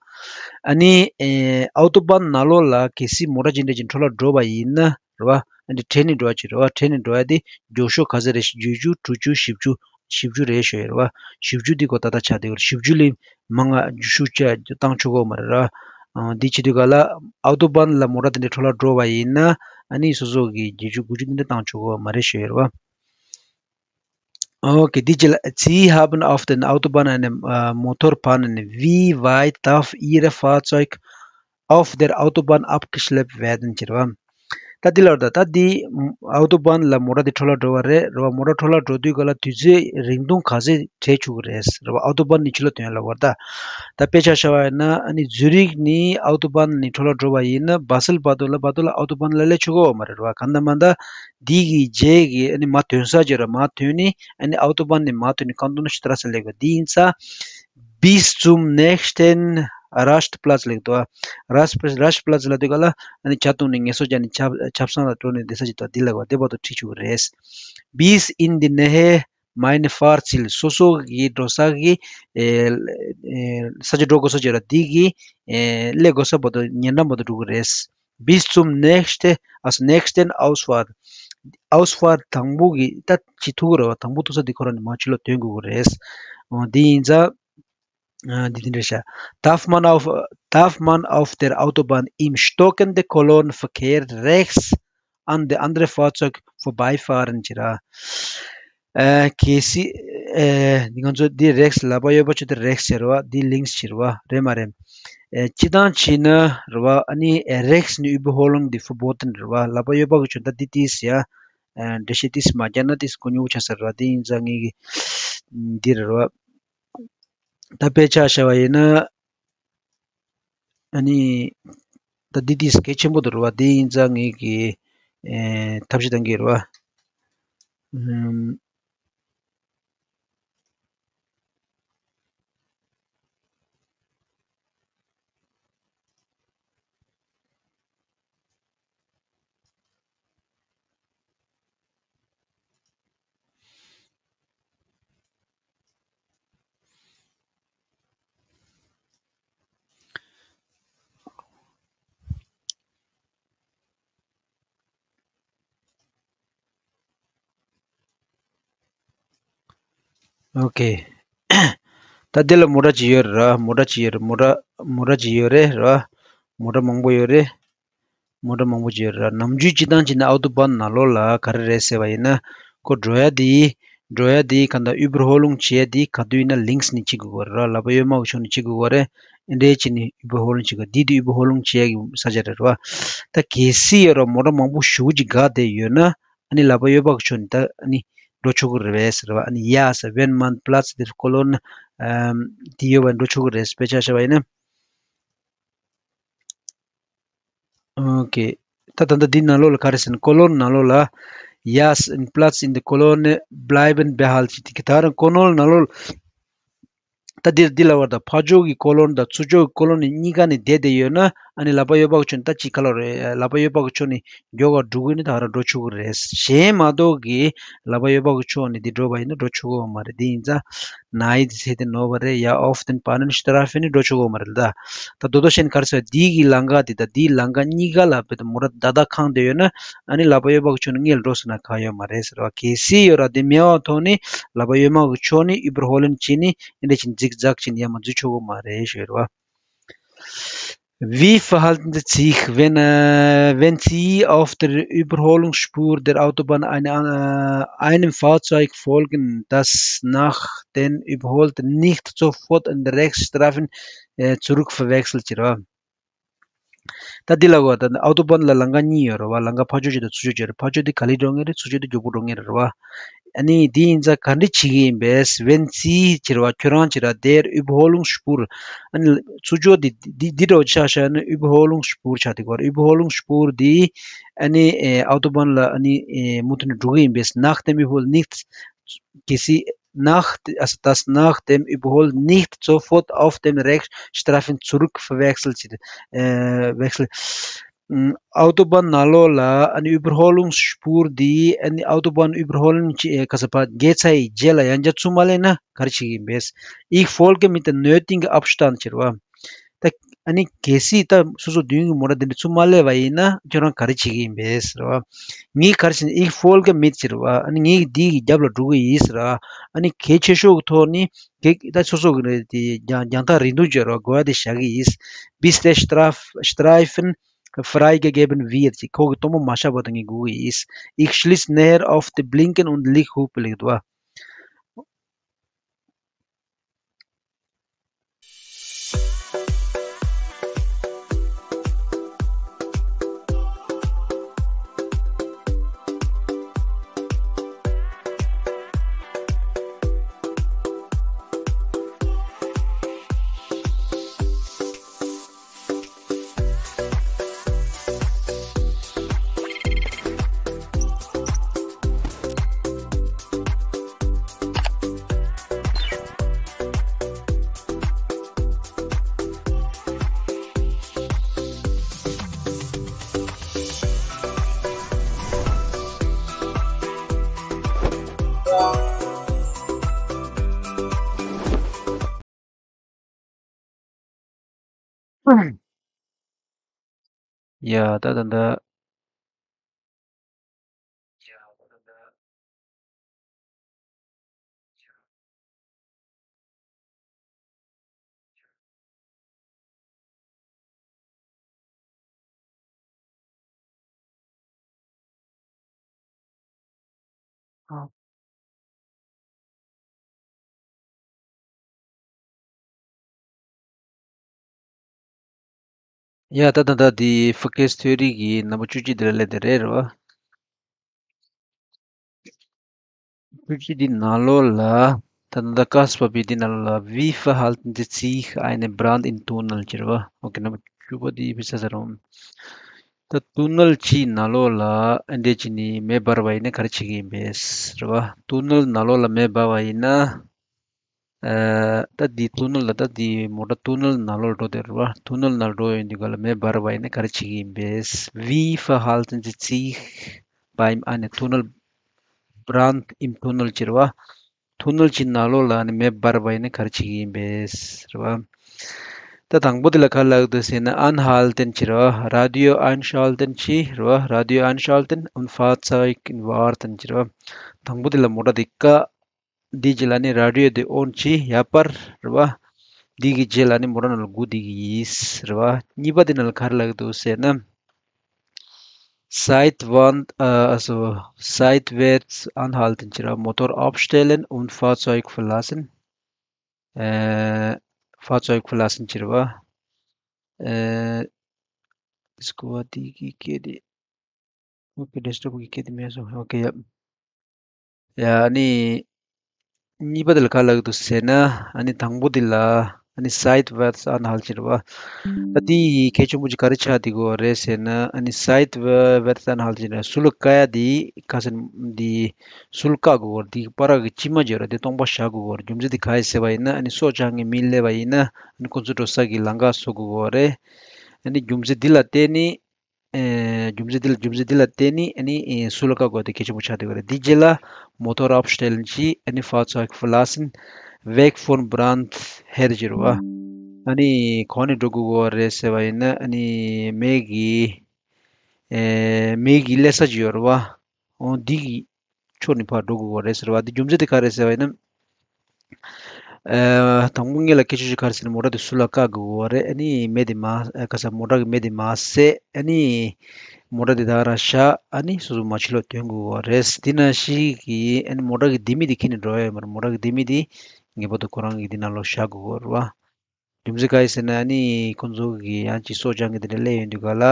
ཨ་ནི་ཨེ་ཨའུ་ཏོ་བཱན་ནང་ལོགས་ལ་གལ་སྲིད་མོ་ཊ་ཅིག་འདྲ་ཅིག་འཕྲོ་བརླག་འགྲོ་བ་ཡིན་ན་རེད་བ། ཨ་ནི་དྲན་ནས་འགྲོ་བ་ཅིག་རེད་བ། དྲན་ནས་འགྲོ་ཡ་དེ་མགྱོགས་ཤོས་ག་ཚོད་རེད། བརྒྱད་ཅུ། དྲུག་ཅུ། བཞི་བཅུ། བཞི་བཅུ་རེད་ཞུ་ཡ་རེད་བ། བཞི་བཅུ་འདི་གོ་ད་ལྟ་ཆགས་བསྡད་ཡོད་རེད། བཞི་བཅུ་ལས་མང་ང་ཤུགས་ཆེ་བཏང་ཆོག་གི་མ་རེད་ར། ཨ་འདི་བྱེད་དུས་ག་ལ་ཨའུ་ཏོ་བཱན་ལ་མོ་ཊ་དེ་འདྲ་འཕྲོ་བརླག་འགྲོ་བ་ཡིན་ན་ཨ་ནི་སོ་སོ་གི་བརྒྱད་ཅུ་དགུ་བཅུ་འདི་འདྲ་བཏང་ཆོག་གི་མ་རེད་ཞུ་ཡ་རེད་བ། Okay, འདི་བྱེད་ལ། Sie haben auf den Autobahn eine äh, Motorpanne. Wie weit darf Ihr Fahrzeug auf der Autobahn abgeschleppt werden? ཟེར་བ། ད་འདི་ལ་ད་ད་འདི་ཨའུ་ཏོ་བཱན་ལ་མོ་ཊ་འདི་འཕྲོ་བརླག་འགྲོ་བ་རེད་རེད་བ། མོ་ཊ་འཕྲོ་བརླག་འགྲོ་དུས་ག་ལ་དུས་ཚོད་རིང་ཐུང་ག་ཚོད་བྲེལ་བཅུག་གི་རེད་རེད་བ། ཨའུ་ཏོ་བཱན་ནི་ཕྱི་ལོགས་དོན་ལ་བར་ད། ད་དཔེ་ཆ་བཞག་པ་ཡིན་ན་ཨ་ནི་ཛུ་རིག་ནི་ཨའུ་ཏོ་བཱན་ནི་འཕྲོ་བརླག་འགྲོ་བ་ཡིན་ན་བྷ་སེལ་བར་དུ་ལ་བར་དུ་ལ་ཨའུ་ཏོ་བཱན་ལ་སླེབས་ཆོག་གི་ཡོད་མ་རེད་རེད་བ། གང་ལྟར་མ་ད་འདི་གི་རྗེས་ཀྱི་ཨ་ནི་མར་ཐོན་ས་ཅིག་ཡོད་རེད། མར་ཐོན་ནི་ཨ་ནི་ཨའུ་ཏོ་བཱན་ནི་མར་ཐོན་ནི་ཀན་ཏོན་ཤི་ཏ་ར་སི་ལབ་ཀྱི་འདི་ཡིན་ཙང་། Bis zum nächsten Rastplatz ལབ་ཀྱི་འདུག་བ། Rastplatz Rastplatz ལབ་དུས་ག་ལ་ཨ་ནི་ཇ་འཐུང་ནས་ངལ་གསོ་རྒྱག་ནས་ཆབ་ཆབ་གསང་ལ་འགྲོ་ནས་བསྡད་ས་ཅིག་འདུག་འདི་ལབ་ཀྱི་བ། དེ་བར་དུ་ཁྲིད་ཆོག་གི་རེད། Bis in die Nähe mein Fahrziel སོ་སོ་གི་འགྲོ་ས་གི་ཨེ་ཨེ་ས་ཆ་འགྲོ་དགོས་ས་ཅིག་ཡོད་རེད། འདི་གི་ཨེ་སླེབས་དགོས་ས་བར་དུ་ཉེ་འགྲམ་བར་དུ་འགྲོ་གི་རེད། Bis zum nächste, also nächsten Ausfahrt. Ausfahrt དང་པོ་གི་ད་ཅི་ཐུག་གི་རེད་བ། དང་པོ་ཐུག་ས་འདི་ཁོ་རང་ནས་མར་ཕྱི་ལོགས་ཐོན་དགོས་ཀྱི་རེད། འོ་འདི་ཡིན་ཙང་ཨ་འདི་འདི་འདྲ་ཤག Darf man auf, darf man auf der Autobahn im stockenden Kolonnenverkehr rechts an der anderen Fahrzeug vorbeifahren ཟེར་ར། ཨ་གལ་སྲིད་ཨ་ང་ཚོ་འདི་རེགས་ལག་པ་གཡས་པ་ཕྱོགས་དེ་རེགས་ཟེར་བ། འདི་ལིངས་ཟེར་བ་རེད་མ་རེད། ཨ་སྤྱིར་བཏང་བྱས་ན་རེད་བ། ཨ་ནི་ཨ་རེགས་ནི་ཨུ་བྷོ་ལུང་འདི་ཕུ་བོ་ཏན་རེད་བ། ལག་པ་གཡས་པ་གི་ཕྱོགས་ད་འདི་ཏིས་ཡ། ཨ་འགྲེལ་བཤད་ཏིས་མ་རྒྱག་ན་ཏིས་གོ་མྱོང་ཆགས་ས་རེད་བ། འདི་ཡིན་ཙང་ངེད་ཀྱི་འདི་རེད་བ། ད་དཔེ་ཆ་བཞག་པ་ཡིན་ན། ཨ་ནི། ད་འདི་འདི་གལ་ཆེན་པོ་འདུག་རེད་བ། འདི་ཡིན་ཙང་ངེད་ཀྱི་ཨེ་ཐབས་ཤེས་གཏང་གི་རེད་བ། ཨམ། ཨོ་ཁེ། ད་འདི་ལ་མོ་ཊ་ཅིག་ཡོད་རེད་ར། མོ་ཊ་ཅིག་ཡོད་རེད། མོ་ཊ་མོ་ཊ་ཅིག་ཡོད་རེད་ར། མོ་ཊ་མང་པོ་ཡོད་རེད། མོ་ཊ་མང་པོ་ཅིག་ཡོད་རེད་ར། ནམ་རྒྱུན་སྤྱིར་བཏང་བྱས་ན་ཨའུ་ཏོ་བཱན་ནང་ལོགས་ལ་ག་རེ་རེད་ཟེར་བ་ཡིན་ན། ཁོ་འགྲོ་ཡ་དེ། འགྲོ་ཡ་དེ་ག་འདྲ་ཨུ་བྷོ་ལུང་བྱེད་ཡ་དེ་ག་དུས་ཡིན་ན་ལིངས་ནས་བྱེད་དགོས་ཀྱི་རེད་ར། ལག་པ་གཡོན་མ་གི་ཕྱོགས་ནས་བྱེད་དགོས་ཀྱི་རེད། འདི་འདྲས་བྱས་ནས་ཨུ་བྷོ་ལུང་བྱེད་དགོས། འདི་དེ་ཨུ་བྷོ་ལུང་བྱེད་ཡ་གི་ས་ཆ་རེད་ར། ད་གལ་སྲིད་ཡོད་ར་མོ་ཊ་མང་པོ་ཞེ་པོ་ཅིག་བསྒགས་བསྡད་ཡོད་ན། ཨ་ནི་ལག་པ་གཡོན་པ་གི་ཕྱོགས་ནས་ད་ཨ་ནི་འགྲོ་ཆོག་གི་རེད་པས་ཟེར་བ། ཨ་ནི་ཡ་ཟེར། Wenn man Platz der Kolonne ཨམ་དེ་ཡོད་པ་འགྲོ་ཆོག་གི་རེད། དཔེ་ཆ་བཞག་པ་ཡིན་ན། ཨོ་ཁེ། ད་ད་ལྟ་འདི་ནང་ལོགས་ལ་ག་རེ་ཟེར་ན། Kolonne ནང་ལོགས་ལ། Ja, ein Platz in der Kolonne bleiben behalten ཟེར་གྱི། ད་རང་ཀོ་ལོན་ནང་ལོགས་ལ། ད་འདིར་འདི་ལ་བར་དང་ཕར་ཕྱོགས་ཀྱི་ཀོ་ལོན་དང་ཚུར་ཕྱོགས་ཀྱི་ཀོ་ལོན་གཉིས་ཀ་ནས་བསྡད་བསྡད་ཡོད་ན། ཨ་ནི་ལག་པ་གཡོན་པ་གི་ཕྱོགས་ནས་ད་ཅི་ག་ལ་རེད། ལག་པ་གཡོན་པ་གི་ཕྱོགས་ནས་མགྱོགས་པར་འགྲོ་དགོས་ན་ད་ག་རང་འགྲོ་ཆོག་གི་རེད། གཞན་མ་གཏོགས་ཀྱི་ལག་པ་གཡོན་པ་གི་ཕྱོགས་ནས་འདི་འགྲོ་བ་ཡིན་ན་འགྲོ་ཆོག་གི་ཡོད་མ་རེད། འདི་ཡིན་ཙང་ནའི་ཟེར་དེ་ནོར་བ་རེད། Ja, auf den Pannenstreifen འགྲོ་ཆོག་གི་ཡོད་མ་རེད་ད། ད་རྡོག་རྡོག་བཤད་ན་ག་རེ་ཟེར། འདི་གི་ལམ་ཁ་འདི་དང་འདིའི་ལམ་ཁ་གཉིས་ཀ་ལ་བེད་མོ་ཊ་བདའ་བདའ་འཁེན་བསྡད་ཡོད་ན། ཨ་ནི་ལག་པ་གཡོན་པ་གི་ཕྱོགས་ནས་སྔོན་ལ་འགྲོ་ཟེར་ན་ག་ཡོད་མ་རེད་ཟེར་བ། གལ་སྲིད་ཡོད་ར་དེ་མེད་པ་ཐོག་ནས་ལག་པ་གཡོན་མ་གི་ཕྱོགས་ནས་ཨུ་བྷོ་ལུང་བྱས་ནས་འདི་འདྲ་བྱས་ནས་ཛིག་ཛག་བྱས་ནས་ཡར་མར་འཛུལ་ཆོག་གི་མ་རེད་ཞུ་ཡོད་རེད་བ། Wie verhalten Sie sich, wenn, äh, wenn Sie auf der Überholspur der Autobahn eine, äh, einem Fahrzeug folgen, das nach dem Überholen nicht sofort den Rechtsstreifen, äh, zurückverwechselt ཟེར་བ། ད་འདི་ལ་གོ་ད་ཨའུ་ཏོ་བཱན་ལ་ལམ་ཁ་གཉིས་ཡོད་རེད་བ། ལམ་ཁ་ཕར་ཕྱོགས་ཅིག་དང་ཚུར་ཕྱོགས་ཅིག་རེད། ཕར་ཕྱོགས་འདི་ག་ལེར་འགྲོ་མཁན་རེད། ཚུར་ཕྱོགས་འདི་མགྱོགས་པོ་འགྲོ་མཁན་རེད་བ། ཨ་ནི་འདི་ཡིན་ཙང་ག་འདྲ་བྱེད་ཀྱི་ཡིན་པས། Wenn Sie ཟེར་བ་ཁྱོད་རང་ཅིག་ར་der Überholspur ཨ་ནི་ཚུར་ཕྱོགས་འདི་འདི་འདི་འདྲ་བོ་ཆ་བཞག་ན་Überholspur ཆགས་འདུག་གོ། Überholspur འདི་ཨ་ནི་ཨའུ་ཏོ་བཱན་ལ་ཨ་ནི་མུ་མཐུད་ནས་འགྲོ་གི་ཡིན་པས། Nach dem Überholen nicht གལ་སྲིད་nach, also das nach dem Überholen nicht sofort auf den Rechtsstreifen zurückverwechselt, äh, wechselt. Autobahn ནང་ལོགས་ལ་ཨ་ནི་Überholungsspur འདི་ཨ་ནི་Autobahn Überholung ཅེས་ཁ་ས་པ་རྒྱལ་ཚ་ཡི་རྗེས་ལ་ཡང་བསྐྱར་ཚུར་མ་སླེབས་ན་ག་རེ་བྱེད་ཀྱི་ཡིན་པས། Ich folge mit dem nötigen Abstand ཟེར་བ། ད་ཨ་ནི་གལ་སྲིད་ད་སོ་སོ་མདུན་གྱི་མོ་ཊ་འདི་འདྲ་ཚུར་མ་སླེབས་པ་ཡིན་ན་ཁྱོད་རང་ག་རེ་བྱེད་ཀྱི་ཡིན་པས་ཟེར་བ། ངས་ག་རེ་བྱེད་ན་Ich folge mit ཟེར་བ། ཨ་ནི་ངས་འདི་གི་རྒྱབ་ལ་འགྲོ་གི་ཡིན་ཟེར་བ། ཨ་ནི་གལ་ཆེ་ཤོས་ཀྱི་ཐོག་ནི་གེགས་ད་སོ་སོ་གི་རེད་དེ་རྒྱང་རྒྱང་ཐག་རིང་ཐུང་བརྗོད་རོགས་དགོས་ཡ་དེ་བཞག་གི་ཡིན། Bis der Straf- Streifen freigegeben wird ཅེས་ཁོ་གི་སྟོན་མོ་མ་བཞག་བར་དུ་ངས་སྒུག་གི་ཡིན། Ich schließe näher auf die Blinken und Lichthupe ལེགས་འདུག་བ། ཡ་ད་ད་ད། ཡ་ད་ད་ད་འདི་Verkehrstheorie གི་ནམ་བར་བཅུ་གཅིག་འདི་ལ་སླེབས་དེ་རེད་རེད་བ། བཅུ་གཅིག་འདི་ནང་ལོགས་ལ་ད་ད་ད་ཀ་སི་པ་པི་འདི་ནང་ལོགས་ལ། Wie verhalten Sie sich bei einem Brand im Tunnel ཟེར་བ། ཨོ་ཁེ་ནམ་བར་བཅུ་པ་འདི་བི་ས་ས་རོང་། ད་ཏུ་ནལ་གཅིག་ནང་ལོགས་ལ་ཨ་འདྲས་ཅིག་ནི་མེ་འབར་བ་ཡིན་ན་ག་རེ་བྱེད་ཀྱི་ཡིན་པས་རེད་བ། ཏུ་ནལ་ནང་ལོགས་ལ་མེ་འབར་བ་ཡིན་ན། ཨ་ད་འདི་ཏུ་ནལ་ལ་ད་འདི་མོ་ཊ་ཏུ་ནལ་ནང་ལོགས་ལ་འགྲོ་དེ་རེད་བ། ཏུ་ནལ་ནང་འགྲོ་ཡོང་དུས་ག་ལ་མེ་འབར་བ་ཡིན་ན་ག་རེ་བྱེད་ཀྱི་ཡིན་པས། Wie verhalten Sie sich bei einem Tunnelbrand im Tunnel ཟེར་བ། ཏུ་ནལ་གཅིག་ནང་ལོགས་ལ་ནི་མེ་འབར་བ་ཡིན་ན་ག་རེ་བྱེད་ཀྱི་ཡིན་པས་རེད་བ། ད་དང་པོ་དེ་ལ་ག་ལབ་འདུག་ཟེར་ན་Anhalten ཟེར་བ། Radio einschalten ཟེར་བ། Radio einschalten und Fahrzeug warten ཟེར་བ། དང་པོ་དེ་ལ་མོ་ཊ་དེ་བཀག་འདིའི་རྗེས་ལ་ནི་ར་ཌི་ཡོ་དེ་ཨོན་བྱས་ཡར་སྤར་རེད་བ། འདི་གི་རྗེས་ལ་ནི་མོ་ཊ་ནང་ལ་སྒུག་བསྡད་ཀྱི་ཡིན་རེད་བ། གཉིས་པ་དེ་ནང་ལ་ག་རེ་ལབ་འདུག་ཟེར་ན། Seitwand, äh, also seitwärts anhalten ཟེར་བ། Motor abstellen und Fahrzeug verlassen. Äh, Fahrzeug verlassen ཟེར་བ། Äh, ist gut, die, die, die. Okay, desktop གི་སྐད་དེ་མེད་སོང་། Okay, ཡ། ཡ་ཨ་ནི། གཉིས་པ་དེ་ལ་ག་ལབ་འདུག་ཟེར་ན། ཨ་ནི་དང་པོ་དེ་ལ། ཨ་ནི་seitwärts anhalten ཟེར་བ། ད་དེ་ཡི་གལ་ཆེན་པོ་ཅིག་ག་རེ་ཆགས་བསྡད་ཀྱི་ཡོད་རེད་ཟེར་ན། ཨ་ནི་seitwärts anhalten ཟེར་ན་ཟུར་ལ་བཀག་ཡ་དེ་ག་ཟེར་ན་དེ་ཟུར་ལ་བཀག་དགོས་ཀྱི་ཡོད་རེད། དེ་བར་གྱི་དཀྱིལ་མ་ཅིག་ཡོད་རེད། དེ་སྟོང་པ་བཞག་དགོས་ཀྱི་ཡོད་རེད། རྒྱུ་མཚན་དེ་ག་རེ་ཟེར་བ་ཡིན་ན། ཨ་ནི་སྲོག་ཆགས་ངན་མི་སླེབས་པ་ཡིན་ན། ཨ་ནི་ཁོ་ཚོ་འགྲོ་ས་གི་ལམ་ཁ་བཟོ་དགོས་ཀྱི་ཡོད་རེད། ཨ་ནི་རྒྱུ་མཚན་འདི་ལ་བརྟེན་ནས། ཨེ། རྒྱུ་མཚན་འདི་ལ་རྒྱུ་མཚན་འདི་ལ་བརྟེན་ནས་ཨ་ནི་ཨེ་ཟུར་ལ་བཀག་དགོས་དེ་གལ་ཆེན་པོ་ཆགས་བསྡད་ཡོད་རེད། འདིའི་རྗེས་ལ་Motor abstellen གྱིས་ཨ་ནི་Fahrzeug verlassen, weg vom Brandherd ཟེར་བ། ཨ་ནི་གང་ནས་འགྲོ་དགོས་ཀྱི་ཡོད་རེད་ཟེར་བ་ཡིན་ན། ཨ་ནི་མེ་གི། ཨེ། མེ་གི་སླེབས་ས་ཅིག་ཡོད་རེད་བ། འོ་འདི་གི་ཕྱོགས་ནས་ཕར་འགྲོ་དགོས་ཀྱི་ཡོད་རེད་ཟེར་བ། འདི་རྒྱུ་མཚན་དེ་ག་རེད་ཟེར་བ་ཡིན་ན། ཨ། དང་པོ་ངེད་ལ་སྐད་ཆ་ཞིག་ག་རེ་ཟེར་ན། མོ་ཊ་དེ་ཟུར་ལ་བཀག་དགོས་ཀྱི་ཡོད་རེད། ཨ་ནི་མེ་དེ་མ། ཨ། ག་ས་མོ་ཊ་གི་མེ་དེ་མ་བསད། ཨ་ནི་མོ་ཊ་དེ་ད་ག་རང་བཞག་ཨ་ནི་སོ་སོ་མར་ཕྱི་ལོགས་ཐོན་དགོས་ཀྱི་ཡོད་རེད། འདི་ནང་བཞིན་གྱི་ཨ་ནི་མོ་ཊ་གི་ལྡེ་མིག་དེ་ཁྱེར་ནས་འགྲོ་ཡ་ཡོད་མ་རེད། མོ་ཊ་གི་ལྡེ་མིག་དེ་ངེས་པར་དུ་ཁོ་རང་གི་འདི་ནང་ལོགས་བཞག་དགོས་ཀྱི་ཡོད་རེད་བ། རྒྱུ་མཚན་ག་རེ་ཟེར་ན། ཨ་ནི་ཁོང་ཚོ་གིས་ཡང་ཅིག་སྲོག་ཆགས་ངན་དེ་འདྲ་སླེབས་ཡོང་དུས་ག་ལ།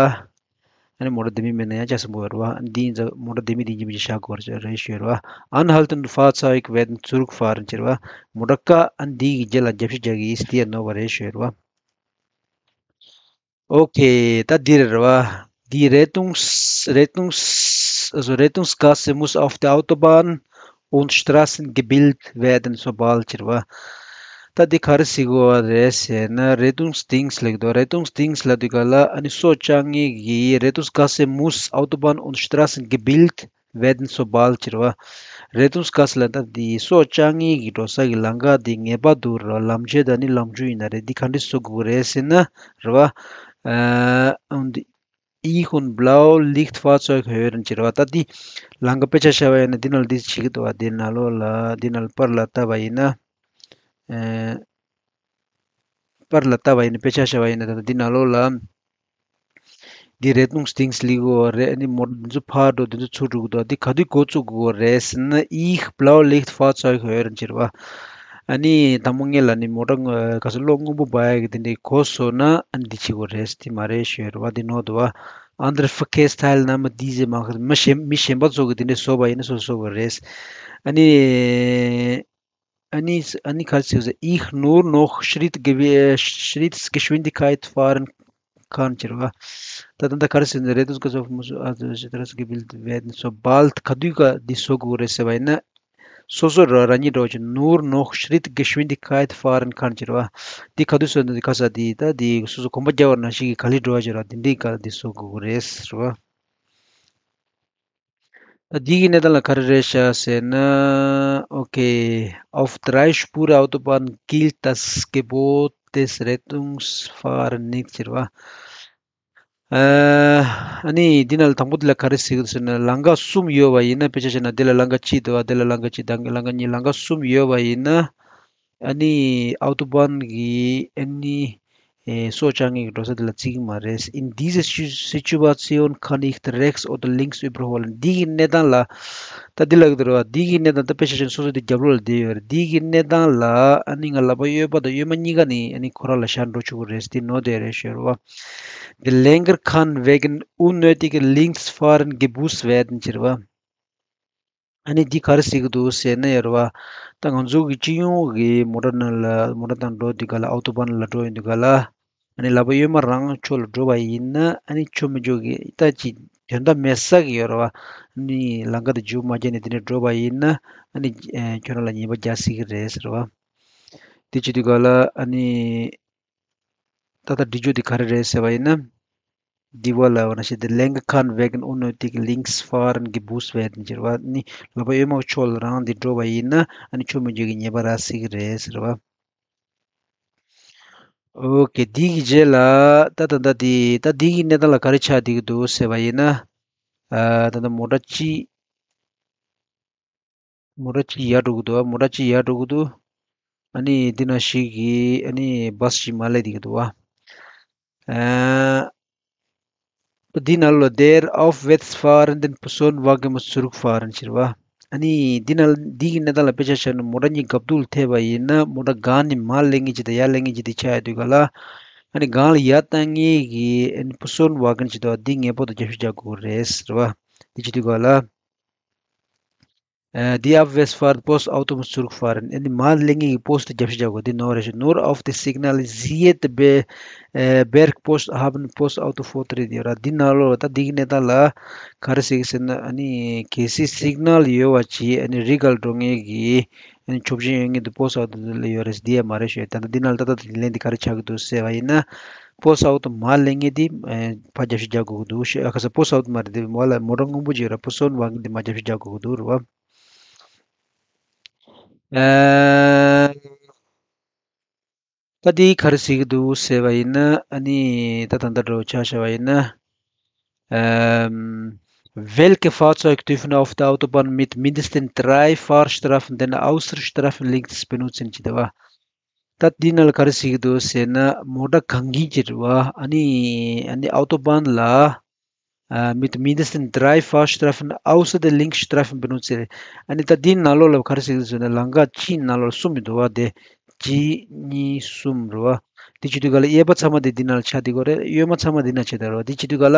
ཨ་ནི་མོ་ཊ་ལྡེ་མིག་མེད་ན་ཡང་ཆ་ཚང་པོ་ཡོད་རེད་བ། འདི་ཡིན་ཙང་མོ་ཊ་ལྡེ་མིག་འདི་ཡིན་གཅིག་མིན་གཅིག་བཞག་དགོས་རེད་ཞུ་ཡོད་རེད་བ། Anhalten und Fahrzeug werden zurückfahren ཟེར་བ། མོ་ཊ་བཀག་ཨ་ནི་འདི་གི་རྗེས་ལ་རྒྱབ་བཤིག་རྒྱག་གི་ཡིན། འདི་ཡང་ནོར་བ་རེད་ཞུ་ཡོད་རེད་བ། Okay, ད་འདི་རེད་བ། Die Rettungs- Rettungs- also Rettungsgasse muss auf der Autobahn und Straßen gebildet werden, sobald ཟེར་བ། ད་ ད་འདི་ག་རེ་ཟེར་གྱི་ཡོད་རེད་ཟེར་ན། Rettungsdienst ལབ་ཀྱི་འདུག Rettungsdienst ལབ་དུས་ག་ལ་ཨ་ནི་སྲོག་བཅད་མཁན་གྱི Rettungsgasse muss Autobahn und Straßengebiet werden sobald ཟེར་བ། Rettungsgasse ལབ་ད་འདི་སྲོག་བཅད་མཁན་གྱི་འགྲོ་ས་གི་ལམ་ཁ་འདི་ངེས་པར་དུ་ར་ལམ་ཆས་དང་ནི་ལམ་རྒྱུད་ཡིན་ན་རེད། འདི་ག་འདྲ་བཟོ་དགོས་རེད་ཟེར་ན་རེད་བ། ཨ་འདི་Ich und Blaulichtfahrzeug hören ཟེར་བ། ད་འདི་ལམ་ཁ་དཔེ་ཆ་བཞག་པ་ཡིན་ན་འདི་ནང་ལ་འདི་བྱེད་ཀྱི་འདུག་བ། འདི་ནང་ལོགས་ལ་འདི་ནང་ལ་པར་ལ་བལྟས་པ་ཡིན་ན། ཨེ། པར་ལ་བལྟས་པ་ཡིན་ན། དཔེ་ཆ་བཞག་པ་ཡིན་ན། ད་ལྟ་འདི་ནང་ལོགས་ལ་འདི་Rettungsdienst ལབ་ཀྱི་ཡོད་རེད། ཨ་ནི་མོ་ཊ་འདི་ཚོ་ཕར་འགྲོ། འདི་ཚོ་ཚུར་འགྲོ་གི་འདུག་འདི་ག་དུས་འགོ་བཙུགས་དགོས་རེད་ཟེར་ན། Ich Blaulichtfahrzeug hören ཟེར་བ། ཨ་ནི་དང་པོ་ངེད་ལ་ནི་མོ་ཊ་ག་ས་གློག་སྔོན་པོ་འབར་ཡག་གི་དེ་འདྲའི་གོ་སོང་ན་ཨ་ནི་འདི་བྱེད་དགོས་རེད། འདི་མ་རེད་ཞུ་ཡ་རེད་བ། འདི་ནོར་འདུག་བ། Andere Verkehrsteilnehmer, diese machen མི་གཞན་མི་གཞན་པ་ཚོ་གི་དེ་འདྲའི་བཟོས་པ་ཡིན་ན་སོ་སོ་གི་རེད། ཨ་ནི། ཨ་ནི་ཨ་ནི་ག་རེ་ཟེར་ཟེར། Ich nur noch Schrittgewi- Schrittgeschwindigkeit fahren kann ཟེར་བ། ད་ད་ད་ག་རེ་ཟེར་ན། Rettungsgasse muss also Straßengebiet werden sobald ག་དུས་ག་འདི་བཟོ་དགོས་རེད་ཟེར་བ་ཡིན་ན། སོ་སོ་ར་རང་ཉིད་འགྲོ་ཆེད་nur noch Schrittgeschwindigkeit fahren kann ཟེར་བ། འདི་ག་དུས་བཟོ་ན་འདི་ག་ས་འདི་ད་འདི་སོ་སོ་གོམ་པ་རྒྱག་པ་ནང་བཞིན་གྱི་ག་ལེར་འགྲོ་བ་ཟེར་བ། འདི་འདྲའི་ག་འདི་བཟོ་དགོས་རེད་ཟེར་བ། ད་འདི་གི་གནས་སྟངས་ལ་ག་རེ་རེད་ཤག་ཟེར་ན། Okay, auf Dreispuren-Autobahn gilt das Gebot des Rettungsfahrens nicht ཟེར་བ། ཨ་ནི་འདི་ནང་ལ་དང་པོ་འདི་ལ་ག་རེ་ཟེར་གྱི་འདུག་ཟེར་ན། ལམ་ཁ་གསུམ་ཡོད་པ་ཡིན་ན། དཔེ་ཆ་བཞག་ན་འདི་ལ་ལམ་ཁ་གཅིག་འདུག་བ། འདི་ལ་ལམ་ཁ་གཅིག་དང་ལམ་ཁ་གཉིས། ལམ་ཁ་གསུམ་ཡོད་པ་ཡིན་ན། ཨ་ནི་Autobahn གི་ཨ་ནི་ཨེ་སྲོག་བཅད་མཁན་གྱི་འགྲོ་ས་དེ་ལ་བརྩི་གི་མ་རེད། In dieser Schu- Situation kann nicht rechts oder links überholen. འདི་གི་གནས་སྟངས་ལ། ད་འདི་ལ་གི་འདུག་ར་བ། འདི་གི་གནས་སྟངས། ད་དཔེ་ཆ་བཞག་ན་སོ་སོ་དེ་རྒྱབ་ལོགས་ལ་བསྡད་ཡོད་རེད། འདི་གི་གནས་སྟངས་ལ་ཨ་ནི་ང་ལག་པ་གཡོན་པ་དང་གཡོན་མ་གཉིས་ཀ་ནི་ཨ་ནི་ཁོ་རང་ལ་བཞག་འགྲོ་ཆོག་གི་རེད། འདི་ནོར་བསྡད་རེད་ཞུ་ར་བ། Der Lenker kann wegen unnötigen Linksfahren gebüßt werden ཟེར་བ། ཨ་ནི་འདི་ག་རེ་ཟེར་གྱི་འདུག་ཟེར་ན་ཡོད་རེད་བ། ད་ང་ཚོ་གི་སྤྱི་ཡོངས་ཀྱི་མོ་ཊ་ནང་ལ། མོ་ཊ་དང་འགྲོ་དུས་ག་ལ། Autobahn ལ་འགྲོ་ཡོང་དུས་ག་ལ། ཨ་ནི་ལག་པ་གཡོན་མ་རང་ཕྱོགས་ལ་འགྲོ་བ་ཡིན་ན། ཨ་ནི་ཆོ་མེད་ཆོ་གི་ད་ཅིག་དོན་དག་མེད་ས་གི་ཡོད་རེད་བ། ཨ་ནི་ལམ་ཁ་དེ་མཇུག་མ་བསྐྱལ་ནས་དེ་ནས་འགྲོ་བ་ཡིན་ན། ཨ་ནི་ཨེ་ཁྱོད་རང་ལ་ཉེས་པ་རྒྱག་སྲིད་ཀྱི་རེད་ཟེར་བ། དེ་བྱེད་དུས་ག་ལ་ཨ་ནི། ད་ལྟ་འབྲི་རྒྱུ་དེ་ག་རེ་རེད་ཟེར་བ་ཡིན་ན། འདི་བ་ལ་འོ་ན་ཞེ་དེ། Lenker kann wegen unnötig Linksfahren gebüßt werden ཟེར་བ་ནི། ལག་པ་གཡོན་མ་ཕྱོགས་ལ་རང་འདི་འགྲོ་བ་ཡིན་ན། ཨ་ནི་ཆོ་མེད་ཆོ་གི་ཉེས་པ་རག་སྲིད་ཀྱི་རེད་ཟེར་བ། ཨོ་ཀེ། འདི་གི་རྗེས་ལ་ད་ད་ད་འདི་ད་འདི་གི་གནས་སྟངས་ལ་ག་རེ་ཆགས་བསྡད་ཀྱི་འདུག་ཟེར་བ་ཡིན་ན། ཨ་ད་ད་མོ་ཊ་གཅིག་མོ་ཊ་གཅིག་ཡར་འགྲོ་གི་འདུག་མོ་ཊ་གཅིག་ཡར་འགྲོ་གི་འདུག་ཨ་ནི་འདི་ན་ཞིག་གི་ཨ་ནི་བཱས་ཞིག་མར་སླེབས་བསྡད་ཀྱི་འདུག་བ། ཨ་འདི་ནང་ལོགས་der aufwärtsfahrende Personenwagen muss zurückfahren ཟེར་བ། ཨ་ནི་འདི་ནང་འདི་གི་གནས་སྟངས་ལ་དཔེ་ཆ་བཞག་ན། མོ་ཊ་གཉིས་རྒྱབ་ཏུ་ལ་ཐེབས་པ་ཡིན་ན། མོ་ཊ་སྒང་ནས་མར་སླེབས་མཁན་ཅིག་དང་ཡར་སླེབས་མཁན་ཅིག་དེ་ཆགས་ཡོང་དུས་ག་ལ། ཨ་ནི་སྒང་ལ་ཡར་བཏང་མཁན་གྱི་ཨ་ནི་Personenwagen ཅིག་འདུག་འདི་ངེས་པར་དུ་རྒྱབ་བཤིག་རྒྱག་དགོས་རེད་ཟེར་བ། འདི་བྱེད་དུས་ག་ལ། ཨ་die aufwärtsfahrende Postauto muss zurückfahren. ཨ་ནི་མར་སླེབས་མཁན་གྱི་པོ་སི་ཊི་རྒྱབ་བཤིག་རྒྱག་དགོས། འདི་ནོར་རེད་ཞུ། Nur auf der signalisierten Be- äh, Bergpost haben Postauto Vortritt ཡོད་ར། འདི་ནང་ལོགས་ལ་ད་འདི་གི་གནས་སྟངས་ལ་ག་རེ་ཟེར་གྱི་ཟེར་ན། ཨ་ནི་གལ་སྲིད་སིག་ནལ་ཡོད་པ་ཅིག་ཨ་ནི་རི་སྒང་འགྲོ་མཁན་གྱི་ཨ་ནི་ཆོག་མཆན་ཡོད་མཁན་དེ་པོ་སི་ཊི་ཨའུ་ཊོ་དེ་ལ་ཡོད་རེད། འདི་ཡང་མ་རེད་ཞུ། ད་ལྟ་འདི་ནང་ལ་ད་ལྟ་དེ་ལན་འདི་ག་རེ་ཆགས་ཀྱི་འདུག་ཟེར་བ་ཡིན་ན། པོ་སི་ཊི་ཨའུ་ཊོ་མར་སླེབས་མཁན་དེ་ཨ་ཕར་རྒྱབ་བཤིག་རྒྱག་དགོས་ཀྱི་འདུག་ཞུ། ཨ་ཁ་ས་པོ་སི་ཊི་ཨའུ་ཊོ་མ་རེད། དེ་མར་ལ་མོ་ཊ་སྔོན་པོ་ཅིག་ཡོད་ར། Personenwagen དེ་མར་རྒྱབ་བཤིག་རྒྱག་དགོས་ཀྱི་འདུག་རེད་བ། ཨ། ད་འདི་ག་རེ་ཟེར་གྱི་འདུག་ཟེར་བ་ཡིན་ན། ཨ་ནི་ད་ད་ལྟ་འདྲ་བོ་ཆ་བཞག་པ་ཡིན་ན། ཨམ། Welche Fahrzeuge dürfen auf der Autobahn mit mindestens drei Fahrstreifen den Ausfahrstreifen links benutzen ཟེར་བ། ད་འདི་ནང་ལ་ག་རེ་ཟེར་གྱི་འདུག་ཟེར་ན། མོ་ཊ་གང་གིན་གྱི་རེད་བ། ཨ་ནི་ཨ་ནི་ཨའུ་ཊོ་བྷཱན་ལ། ཨ། mit mindestens drei Fahrstreifen außer der Linksstreifen benutzen ཟེར། ཨ་ནི་ད་འདིའི་ནང་ལོགས་ལ་ག་རེ་ཟེར་གྱི་ཟེར་ན། ལམ་ཁ་གཅིག་ནང་ལོགས་ལ་གསུམ་མི་འདུག་བ། དེ་གཅིག་གཉིས་གསུམ་རེད་བ། དེ་བྱེད་དུས་ག་ལ་གཡས་པ་ཚང་མ་དེ་འདི་ནང་ལ་ཆགས་བསྡད་ཀྱི་ཡོད་རེད། གཡོན་མ་ཚང་མ་འདི་ནང་ཆགས་བསྡད་རེད་བ། དེ་བྱེད་དུས་ག་ལ།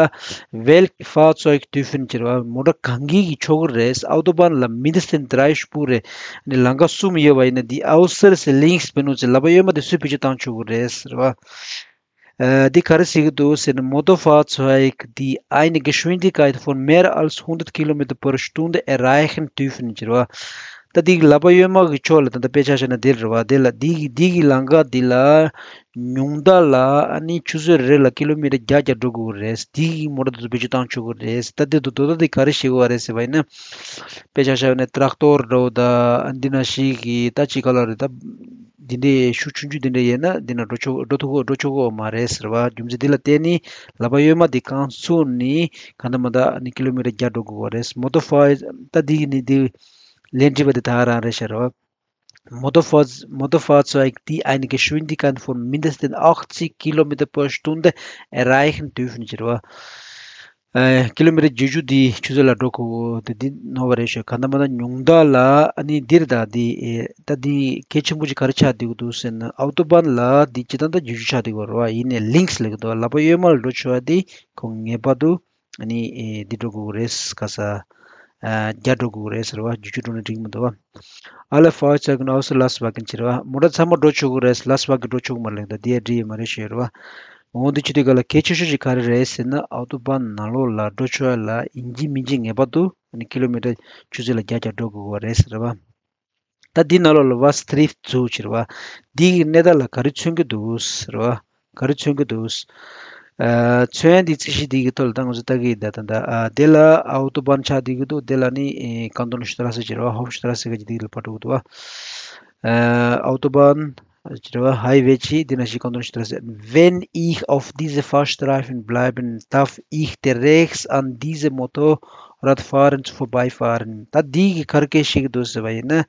Welche Fahrzeuge dürfen ཟེར་བ། མོ་ཊ་གང་གིན་གྱིས་ཆོག་གི་རེད། ཨའུ་ཊོ་བྷཱན་ལ་mindestens drei Spuren ཟེར། ཨ་ནི་ལམ་ཁ་གསུམ་ཡོད་པ་ཡིན་ན། die außer der Linksspur ཟེར། ལག་པ་གཡོན་མ་དེ་སུས་བེད་སྤྱོད་བཏང་ཆོག་གི་རེད་ཟེར་བ། ཨ། འདི་ག་རེ་ཟེར་གྱི་འདུག་ཟེར་ན། Motorfahrzeuge, die eine Geschwindigkeit von mehr als hundert Kilometer pro Stunde erreichen dürfen ཟེར་བ། ད་འདི་གི་ལག་པ་གཡོན་མ་གི་ཕྱོགས་ལ་ད་ལྟ་དཔེ་ཆ་བཞག་ན་འདི་རེད་བ། འདི་ལ་འདི་གི་འདི་གི་ལམ་ཁ་འདི་ལ་ཉུང་མཐའ་ལ་ཨ་ནི་ཆུ་ཚོད་རེ་ལ་ཀི་ལོ་མི་ཊར་བརྒྱ་བརྒྱ་འགྲོ་དགོས་རེད། འདི་གི་མོ་ཊ་དེ་ཚོ་བེད་སྤྱོད་བཏང་ཆོག་གི་རེད། ད་འདི་དོ་དོ་ད་འདི་ག་རེ་བྱེད་དགོས་རེད་ཟེར་བ་ཡིན་ན། དཔེ་ཆ་བཞག་ན་ཏྲག་ཏོར་འདྲ་བོ་ད་འདི་ན་ཞིག་གི་ད་ཅི་ག་ལ་རེད། ད་འདི་འདྲའི་ཤུགས་ཆུང་ཆུང་འདི་འདྲ་ཡིན་ན་འདི་ན་འགྲོ་ཆོག་འགྲོ་ཐུབ་འགྲོ་ཆོག་གི་མ་རེད་ཟེར་བ། རྒྱུ་མཚན་འདི་ལ་བརྟེན་ནས་ལག་པ་གཡོན་མ་འདི་རྐང་ཚུགས་ནས་གང་ལྟར་མ་ལྟར་ཨ་ནི་ཀི་ལོ་མི་ཊར་བརྒྱ་འགྲོ་དགོས་པ་རེད། མོ་ཊོ་ཕཱར་ད་འདི་གི་ནི་འདི་ལན་འདྲི་བ་འདི་ད་རང་རེད་ཤག་རེད་བ། Motorfahr-, Motorfahrzeug, die eine Geschwindigkeit von mindestens achtzig Kilometer pro Stunde erreichen dürfen, ཟེར་བ། ཨེ། ཀི་ལོ་མི་ཊར་བརྒྱད་ཅུ་འདི་ཆུ་ཚོད་ལ་འགྲོ་དགོས་འདི་འདི་ནོར་བ་རེད་ཤག་གང་ལྟར་མ་ལྟར་ཉུང་མཐའ་ལ་ཨ་ནི་འདིར་ད་འདི་ཨེ་ད་འདི་གལ་ཆེན་པོ་ཅིག་ག་རེ་ཆགས་བསྡད་ཀྱི་འདུག་ཟེར་ན། ཨའུ་ཏོ་བཱན་ལ་འདི་སྤྱིར་བཏང་ད་བརྒྱད་ཅུ་ཆགས་བསྡད་ཀྱི་ཡོད་རེད་བ། ཡིན་ནའི་ལིངས་ལབ་ཀྱི་འདུག་ལག་པ་གཡོན་མ་ལ་འགྲོ་ཆོག་པ་འདི་ཁོང་ངེས་པར་དུ། ཨ་ནི་ཨེ་འདི་འགྲོ་དགོས་རེད་ག་ས། ཨ་བརྒྱ་འགྲོ་དགོས་རེད་ཟེར་བ། བརྒྱད་ཅུ་འགྲོ་ན་འགྲིག་མི་འདུག་བ། Alle Fahrzeuge ausser Lastwagen, ཟེར་བ། མོ་ཊ་ཚང་མ་འགྲོ་ཆོག་གི་རེད། ལཱ་སི་ཝཱ་གིན་འགྲོ་ཆོག་གི་མ་རེད། ད་འདི་ཡ་འགྲིག་ཡོད་མ་རེད་ཞུ་ཡོད་རེད་བ། འོ་འདི་ཆུ་དུས་ག་ལ་གལ་ཆེ་ཤོས་ཤིག་ག་རེ་རེད་ཟེར་ན། ཨའུ་ཏོ་བཱན་ནང་ལོགས་ལ་འགྲོ་ཆོག་ཡ་ལ་ཡིན་གཅིག་མིན་གཅིག་ངེས་པར་དུ་ཨ་ནི་ཀི་ལོ་མི་ཊར་ཆུ་ཚོད་ལ་བརྒྱ་བརྒྱ་འགྲོ་དགོས་པ་རེད་ཟེར་བ། ད་འདི་ནང་ལོགས་ལ་Was trifft zu, ཟེར་བ། འདི་གི་གནས་སྟངས་ལ་ག་རེ་མཚོན་གྱི་འདུག་ཟེར་བ། ག་རེ་མཚོན་གྱི་འདུག་ཨ་མཚོན་ཡ་འདི་རྩིས་གཞི་འདི་གི་ཐོག་ལ་ད་ང་ཚོ་ལྟ་གི་ཡིན། ད་ད་ད་ཨ་དེ་ལ་ཨའུ་ཏོ་བཱན་ཆགས་བསྡད་ཀྱི་འདུག་དེ་ལ་ནི་ཨེ་ཀན་ཏོན་ཤི་ཏྲ་སེ་ཟེར་བ། ཧོབ་ཤི་ཏྲ་སེ་ག་ཅིག་འདི་ལ་ཕར་འགྲོ་གི་འདུག་བ། ཨ་ཨའུ་ཏོ་བཱན་ཟེར་བ། ཧའི་ཝེ་ཅིག་འདི་ན་ཞིག་ཀན་ཏོན་ཤི་ཏྲ་སེ། Wenn ich auf diese Fahrstreifen bleiben, darf ich der rechts an diese Motorradfahrer vorbeifahren? ད་འདི་གི་ག་རེ་སྐད་བཤད་ཀྱི་འདུག་ཟེར་བ་ཡིན་ན།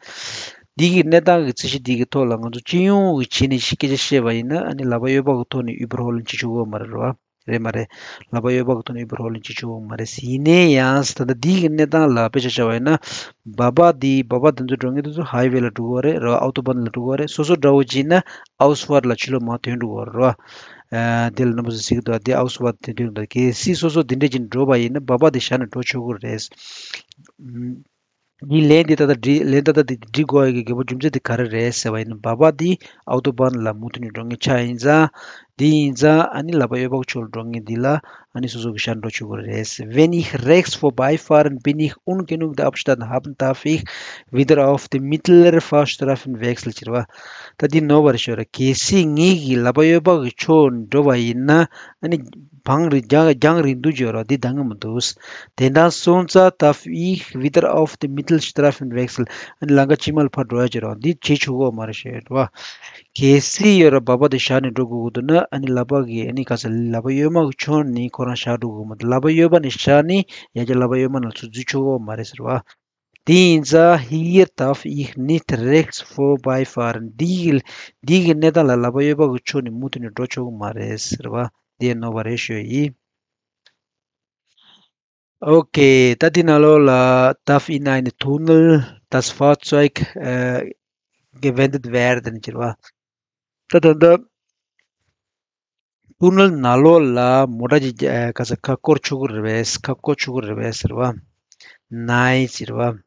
འདི་གི་གནས་སྟངས་ཀྱི་རྩིས་གཞི་འདི་གི་ཐོག་ལ་ང་ཚོ་སྤྱི་ཡོངས་ཀྱི་བྱས་ནས་སྐད་ཆ་བཤད་པ་ཡིན་ན། ཨ་ནི་ལག་པ་གཡས་པ་གི་ཐོག་ནས་ཨུ་བར་ཧོལ་ལིང་བྱེད་ཆོག་གི་ཡོད་མ་རེད་བ། རེད་མ་རེད། ལག་པ་གཡས་པ་གི་ཐོག་ནས་ཨུ་བར་ཧོལ་ལིང་བྱེད་ཆོག་གི་ཡོད་མ་རེད། ཡིན་ན་ཡང་ད་ལྟ་འདི་གི་གནས་སྟངས་ལ་དཔེ་ཆ་བཞག་པ་ཡིན་ན། བ་བ་འདི་བ་བ་འདི་ཚོ་འགྲོ་མཁན་དེ་ཚོ་ཧའི་ཝེ་ལ་འགྲོ་གི་ཡོད་རེད། རེད་བ། ཨའུ་ཏོ་བཱན་ལ་འགྲོ་གི་ཡོད་རེད། སོ་སོ་འདྲ་བོ་བྱས་ན་ཨའུ་སི་ཕཱར་ལ་ཕྱི་ལོགས་མར་ཐོན་འགྲོ་གི་ཡོད་རེད་བ། ཨ་དེ་ལ་རྣམ་པ་ཚོ་གཟིགས་འདུག་དེ་ཨའུ་སི་ཕཱར་དེ་འདྲ་འདུག་གལ་སྲིད་སོ་སོ་དེ་འདྲ་ཅིག་འགྲོ་བ་ཡིན་ན་བ་བ་དེ་བཞག་ནས་འགྲོ་ཆོག་གི་རེད། འདི་ལན་འདི་ད་ལྟ་འདྲི་ལན་ད་ལྟ་འདི་འདྲི་དགོས་ཡ་གི་དགོས་པ་རྒྱུ་མཚན་དེ་ག་རེ་རེད་ཟེར་བ་ཡིན་ན། བ་བ་འདི་ཨའུ་ཏོ་བཱན་ལ་མུ་མཐུད་ནས་འགྲོ་མཁན་ཆ་ཡིན་ཙང་། འདི་ཡིན་ཙང་ཨ་ནི་ལག་པ་གཡས་པ་ཕྱོགས་ལ་འགྲོ་མཁན་འདི་ལ་ཨ་ནི་སོ་སོ་གི་ཤར་འགྲོ་ཆོག་གི་རེད། Wenn ich rechts vorbeifahre, bin ich und genug Abstand haben, darf ich wieder auf die mittlere Fahrstreifen wechseln, ཟེར་བ། ད་འདི་ནོར་བ་རེད་ཤོད་ར། གལ་སྲིད་ངེད་ཀྱིས་ལག་པ་གཡས་པ་གི་ཕྱོགས་འགྲོ་བ་ཡིན་ན། ཨ་ནི་བང་རི་རྒྱང་རྒྱང་རིང་འདུག་བརྗོད་ར་འདི་ལྡང་གི་མི་འདུག་དེ་འདྲ་སོང་ཙང་darf ich wieder auf die Mittelstreifen wechseln. ཨ་ནི་ལམ་ཁ་དཀྱིལ་མ་ལ་ཕར་འགྲོ་ཡ་བརྗོད་ར་འདི་བྱེད་ཆོག་གི་མ་རེད་ཤོད་ར། གལ་སྲིད་ཡོད་ར་བ་བ་དེ་བཞག་ནས་འགྲོ་དགོས་ཀྱི་འདུག་ན། ཨ་ནི་ལག་པ་གི་ཨ་ནི་ག་ས་ལག་པ་གཡོན་མ་གི་ཕྱོགས་ནས་ཁོ་རང་བཞག་འགྲོ་དགོས་ཀྱི་མ་འདུག་ལག་པ་གཡོན་པ་ནས་བཞག་ནས་ཡར་རྒྱབ་ལག་པ་གཡོན་མ་ནང་ཚུར་འཛུལ་ཆོག་གི་མ་རེད་ཟེར་བ། དེ་ཡིན་ཙང་hier darf ich nicht rechts vorbeifahren. འདི་གི་འདི་གི་གནས་སྟངས་ལ་ལག་པ་གཡས་པ་གི་ཕྱོགས་ནས་མུ་མཐུད་ནས་འགྲོ་ཆོག་གི་མ་རེད་ཟེར་བ། འདི་ནོར་བ་རེད་ཤོད་ཡིན། Okay, ད་འདི་ནང་ལོགས་ལ་darf in einen Tunnel das Fahrzeug, äh, gewendet werden, ཟེར་བ། ད་ད་ལྟ་ཏུ་ནེལ་ནང་ལོགས་ལ་མོ་ཊ་ཅིག་ཨ་ག་ས་ཁ་བསྐོར་ཆོག་གི་རེད་པས། ཁ་བསྐོར་ཆོག་གི་རེད་པས་ཟེར་བ། Nein, ཟེར་བ།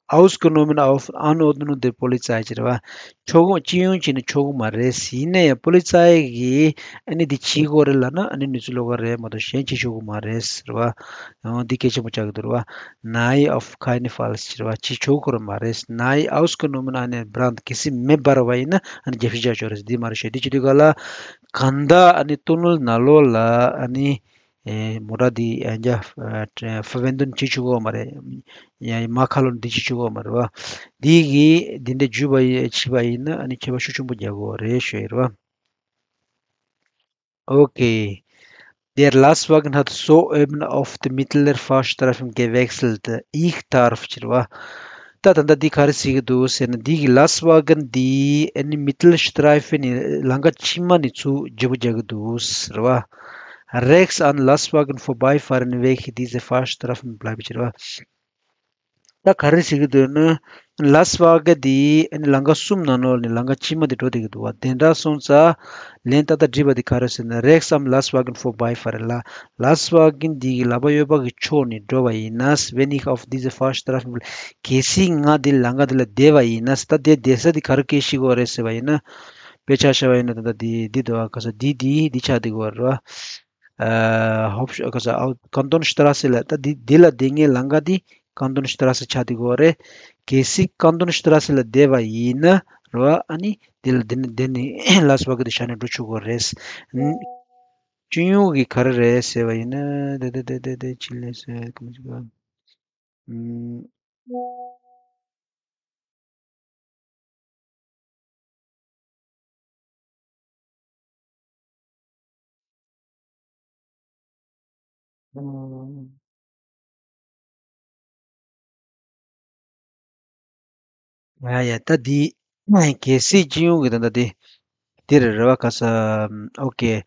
Ausgenommen auf Anordnung der Polizei, ཟེར་བ། ཆོག་གི། སྤྱི་ཡོངས་བྱས་ནས་ཆོག་གི་མ་རེད། ཡིན་ན་ཡང་པོ་ལི་ཙའི་གིས་ཨ་ནི་འདི་བྱེད་དགོས་རེད་ལབ་ན་ཨ་ནི་གནས་ཚུལ་ལོགས་ཀ་རེད་མ་གཏོགས་གཞན་བྱེད་ཆོག་གི་མ་རེད་ཟེར་བ། ཡང་འདི་གལ་ཆེན་པོ་ཆགས་ཀྱི་འདུག་རེད་བ། Nein, auf keinen Fall, ཟེར་བ། བྱེད་ཆོག་གི་རེད་མ་རེད། Nein, ausgenommen einen Brand, གལ་སྲིད་མེ་འབར་བ་ཡིན་ན་ཨ་ནི་རྒྱབ་ཤིག་རྒྱག་ཆོག་རེད། འདི་མ་རེད་ཤོད། འདི་བྱེད་དུས་ག་ལ་གང་ལྟར་ཨ་ནི་ཏུ་ནེལ་ནང་ལོགས་ལ་ཨ་ནི་ཨེ་མོ་ཊ་འདི་ཨ་རྒྱ་ཨ་ཧྥ་བེན་ཏུན་བྱེད་ཆོག་གི་མ་རེད། ཡང་མ་ཁ་ལོན་འདི་བྱེད་ཆོག་གི་མ་རེད་བ། འདི་གིས་འདི་འདྲ་བརྒྱུད་པ་ཡིན་བྱས་པ་ཡིན་ན་ཨ་ནི་ཁྱད་པར་ཤུགས་ཆེན་པོ་རྒྱག་གི་རེད་ཤོད་རེད་བ། Okay. Der Lastwagen hat soeben auf die mittlere Fahrstreifen gewechselt. Ich darf, ཟེར་བ། ད་ད་ལྟ་འདི་ག་རེ་ཟེར་གྱི་འདུག་ཟེར་ན། འདི་གི་ལཱ་སི་ཝ་གན་འདི་ཨ་ནི་མི་ཏི་ལ་སི་ཏྲའི་ཕེན་ནི་ལམ་ཁ་ཕྱི་མ་ནས་ཚུར་བརྗེ་པོ་རྒྱག་གི་འདུག་ཟེར་བ། Rechts an Lastwagen vorbeifahren, welche diese Fahrstreifen bleiben, ཟེར་བ། ད་ག་རེ་ཟེར་གྱི་འདུག་ན། ལཱ་སི་ཝ་གན་འདི་ཨ་ནི་ལམ་ཁ་གསུམ་ནང་ལོགས་ནས་ལམ་ཁ་ཕྱི་མ་དེ་འགྲོ་བསྡད་ཀྱི་འདུག་བ། དེ་འདྲ་སོང་ཙང་ལན་ཏག་ཏག་འགྲིག་པ་དེ་ག་རེ་ཟེར་ན། Rechts am Lastwagen vorbeifahren, ལ་ལཱ་སི་ཝ་གན་འདི་གི་ལག་པ་གཡས་པ་གི་ཕྱོགས་ནས་འགྲོ་བ་ཡིན་ན། Wenn ich auf diese Fahrstreifen, གལ་སྲིད་ང་འདི་ལམ་ཁ་འདི་ལ་བསྡད་པ་ཡིན་ན། ད་དེ་བསྡད་ས་དེ་ག་རེ་སྐད་བཤད་དགོས་རེད་ཟེར་བ་ཡིན་ན། དཔེ་ཆ་བཞག་པ་ཡིན་ན་ད་ལྟ་འདི་འདི་འདུག་ག་ས་འདི་འདི་འདི་ཆགས་བསྡད་ཀྱི་ཡོད་རེད་བ། ཨ་ཧོབ་ཤ་ག་ས་ཨའོ་ཀན་ཏོན་སི་ཏྲ་སེ་ལ་ད་འདི་འདི་ལ་བསྡད་མཁན་ལམ་ཁ་འདི། ཀན་ཏོན་ཤི་ཏྲ་སེ་ཆགས་བསྡད་ཡོད་རེད། གལ་སྲིད་ཀན་ཏོན་ཤི་ཏྲ་སེ་ལ་བསྡད་པ་ཡིན་ན་རེད་བ། ཨ་ནི་དེ་ལ་དེ་ནི་དེ་ནི་ལཱས་ཝ་གེན་དེ་བཞག་ནས་འགྲོ་ཆོག་གི་རེད། སྤྱི་ཡོངས་ཀྱི་ག་རེ་རེད་ཟེར་བ་ཡིན་ན། དེ་དེ་དེ་དེ་དེ་ཅི་ལས་ཟེར་ག་མ་ཅིག་ག་ཨུམ། ཡ་ཡ། ད་འདི་གལ་སྲིད་སྤྱི་ཡོངས་ཀྱི་ད་ལྟ་འདི་འདི་རེད་རེད་བ། ག་ས། ཨོ་ཀེ།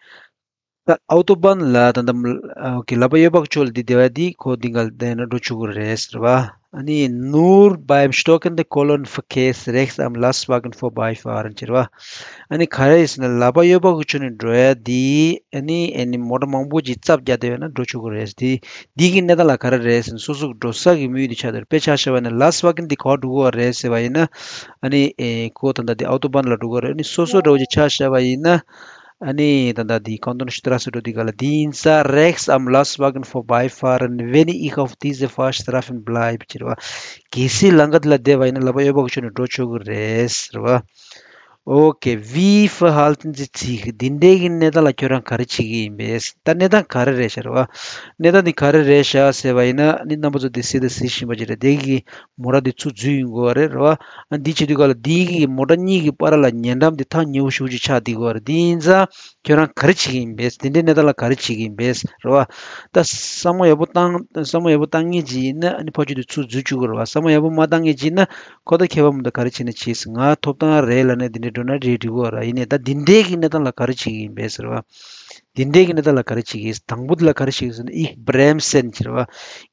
ད་ཨའོ་ཏོ་བཱན་ལ་ད་ལྟ་ཨོ་ཀེ་ལག་པ་གཡས་པ་ཕྱོགས་ལ་འདི་བསྡད་པ་འདི་ཁོ་འདི་ག་ལ་བསྡད་ན་འགྲོ་ཆོག་གི་རེད་ཟེར་བ། ཨ་ནི་Nur beim Stocken der Kolonne verkehrsrechts am Lastwagen vorbeifahren ཟེར་བ། ཨ་ནི་ག་རེ་ཟེར་ན་ལག་པ་གཡས་པ་གི་ཕྱོགས་ནས་འགྲོ་ཡ་འདི་ཨ་ནི་ཨ་ནི་མོ་ཊ་མང་པོ་ཅིག་རྩབ་རྒྱག་བསྡད་ཡོད་ན་འགྲོ་ཆོག་གི་རེད། འདི་འདི་གི་གནས་སྟངས་ལ་ག་རེ་རེད་ཟེར་ན། སོ་སོ་གི་འགྲོ་ས་གི་དམིགས་ཡུལ་དེ་ཆགས་བསྡད་ཡོད་རེད། དཔེ་ཆ་བཞག་པ་ཡིན་ན་Lastwagen འདི་ག་པར་འགྲོ་གི་རེད་ཟེར་བ་ཡིན་ན། ཨ་ནི་ཨེ་ཁོ་ད་ལྟ་འདི་ཨའོ་ཏོ་བཱན་ལ་འགྲོ་གི་རེད། ཨ་ནི་སོ་སོ་འདྲ་བོ་ཅིག་ཆ་བཞག་པ་ཡིན་ན། ཨ་ནི་ད་ལྟ་འདི་ཀན་ཏོན་ཤི་ཏྲ་སེ་འགྲོ་དུས་ག་ལ་འདི་ཡིན་ཙང་། Rechts am Lastwagen vorbeifahren, wenn ich auf dieser Fahrstreifen bleibe ཟེར་བ། གལ་སྲིད་ལམ་ཁ་འདི་ལ་བསྡད་པ་ཡིན་ན་ལག་པ་གཡས་པ་གི་ཕྱོགས་ནས་འགྲོ་ཆོག་གི་རེད་ཟེར་བ། ཨོ་ཀེ། Wie verhalten Sie sich? འདི་འདྲའི་གི་གནས་སྟངས་ལ་ཁྱོད་རང་ག་རེ་བྱེད་ཀྱི་ཡིན་པས། ད་གནས་སྟངས་ག་རེ་རེད་ཤག་རེད་བ། གནས་སྟངས་འདི་ག་རེ་རེད་ཤག་ཟེར་བ་ཡིན་ན། ཨ་ནི་རྣམ་པ་ཚོ་འདི་གཟིགས་དང་གཟིགས་བཞིན་པ་ཅིག་རེད། དེ་གི་མོ་ཊ་འདི་ཚུར་འཛུལ་ཡོང་དགོས་པ་རེད། རེད་བ། ཨ་འདི་བྱེད་དུས་ག་ལ་འདི་གི་མོ་ཊ་གཉིས་ཀྱི་བར་ལ་ཉེ་འགྲམ་འདི་ཐག་ཉེ་བོ་ཞེ་པོ་ཅིག་ཆགས་བསྡད་ཀྱི་ཡོད་རེད། དེ་ཡིན་ཙང་ཁྱོད་རང་ག་རེ་བྱེད་ཀྱི་ཡིན་པས། དེ་འདྲའི་གནས་སྟངས་ལ་ག་རེ་བྱེད་ཀྱི་ཡིན་པས། རེད་བ། ད་བསམ་བློ་ཡག་པོ་བཏང་། བསམ་བློ་ཡག་པོ་བཏང་མཁན་ཅིག་ཡིན་ན་ཨ་ནི་ཕར་ཕྱོགས་དེ་ཚུར་འཛུལ་བཅུག་གི་རེད་བ། བསམ་བློ་ཡག་པོ་མ་བཏང་མཁན་ཅིག་ཡིན་ན་ཁོ་ད་ཁྱད་པར་མི་འདུག་ག་རེ་བྱས་ན་བྱས། ང་ཐོབ་ཐང་རེད་ལབ་ནས་འདི་འདྲའི་འགྲོ་ན་རེད་འགྲིག་གི་རེད། ཡིན་ནའི་ད་འདི་འདྲའི་གི་གནས་སྟངས་ལ་ག་རེ་བྱེད་ཀྱི་ཡིན་པས་ཟེར་བ། འདི་འདྲའི་གི་གནས་སྟངས་ལ་ག་རེ་བྱེད་ཀྱི་ཡིན། དང་པོ་དེ་ལ་ག་རེ་བྱེད་ཀྱི་ཡིན་ཟེར་ན། Ich bremse ཟེར་བ།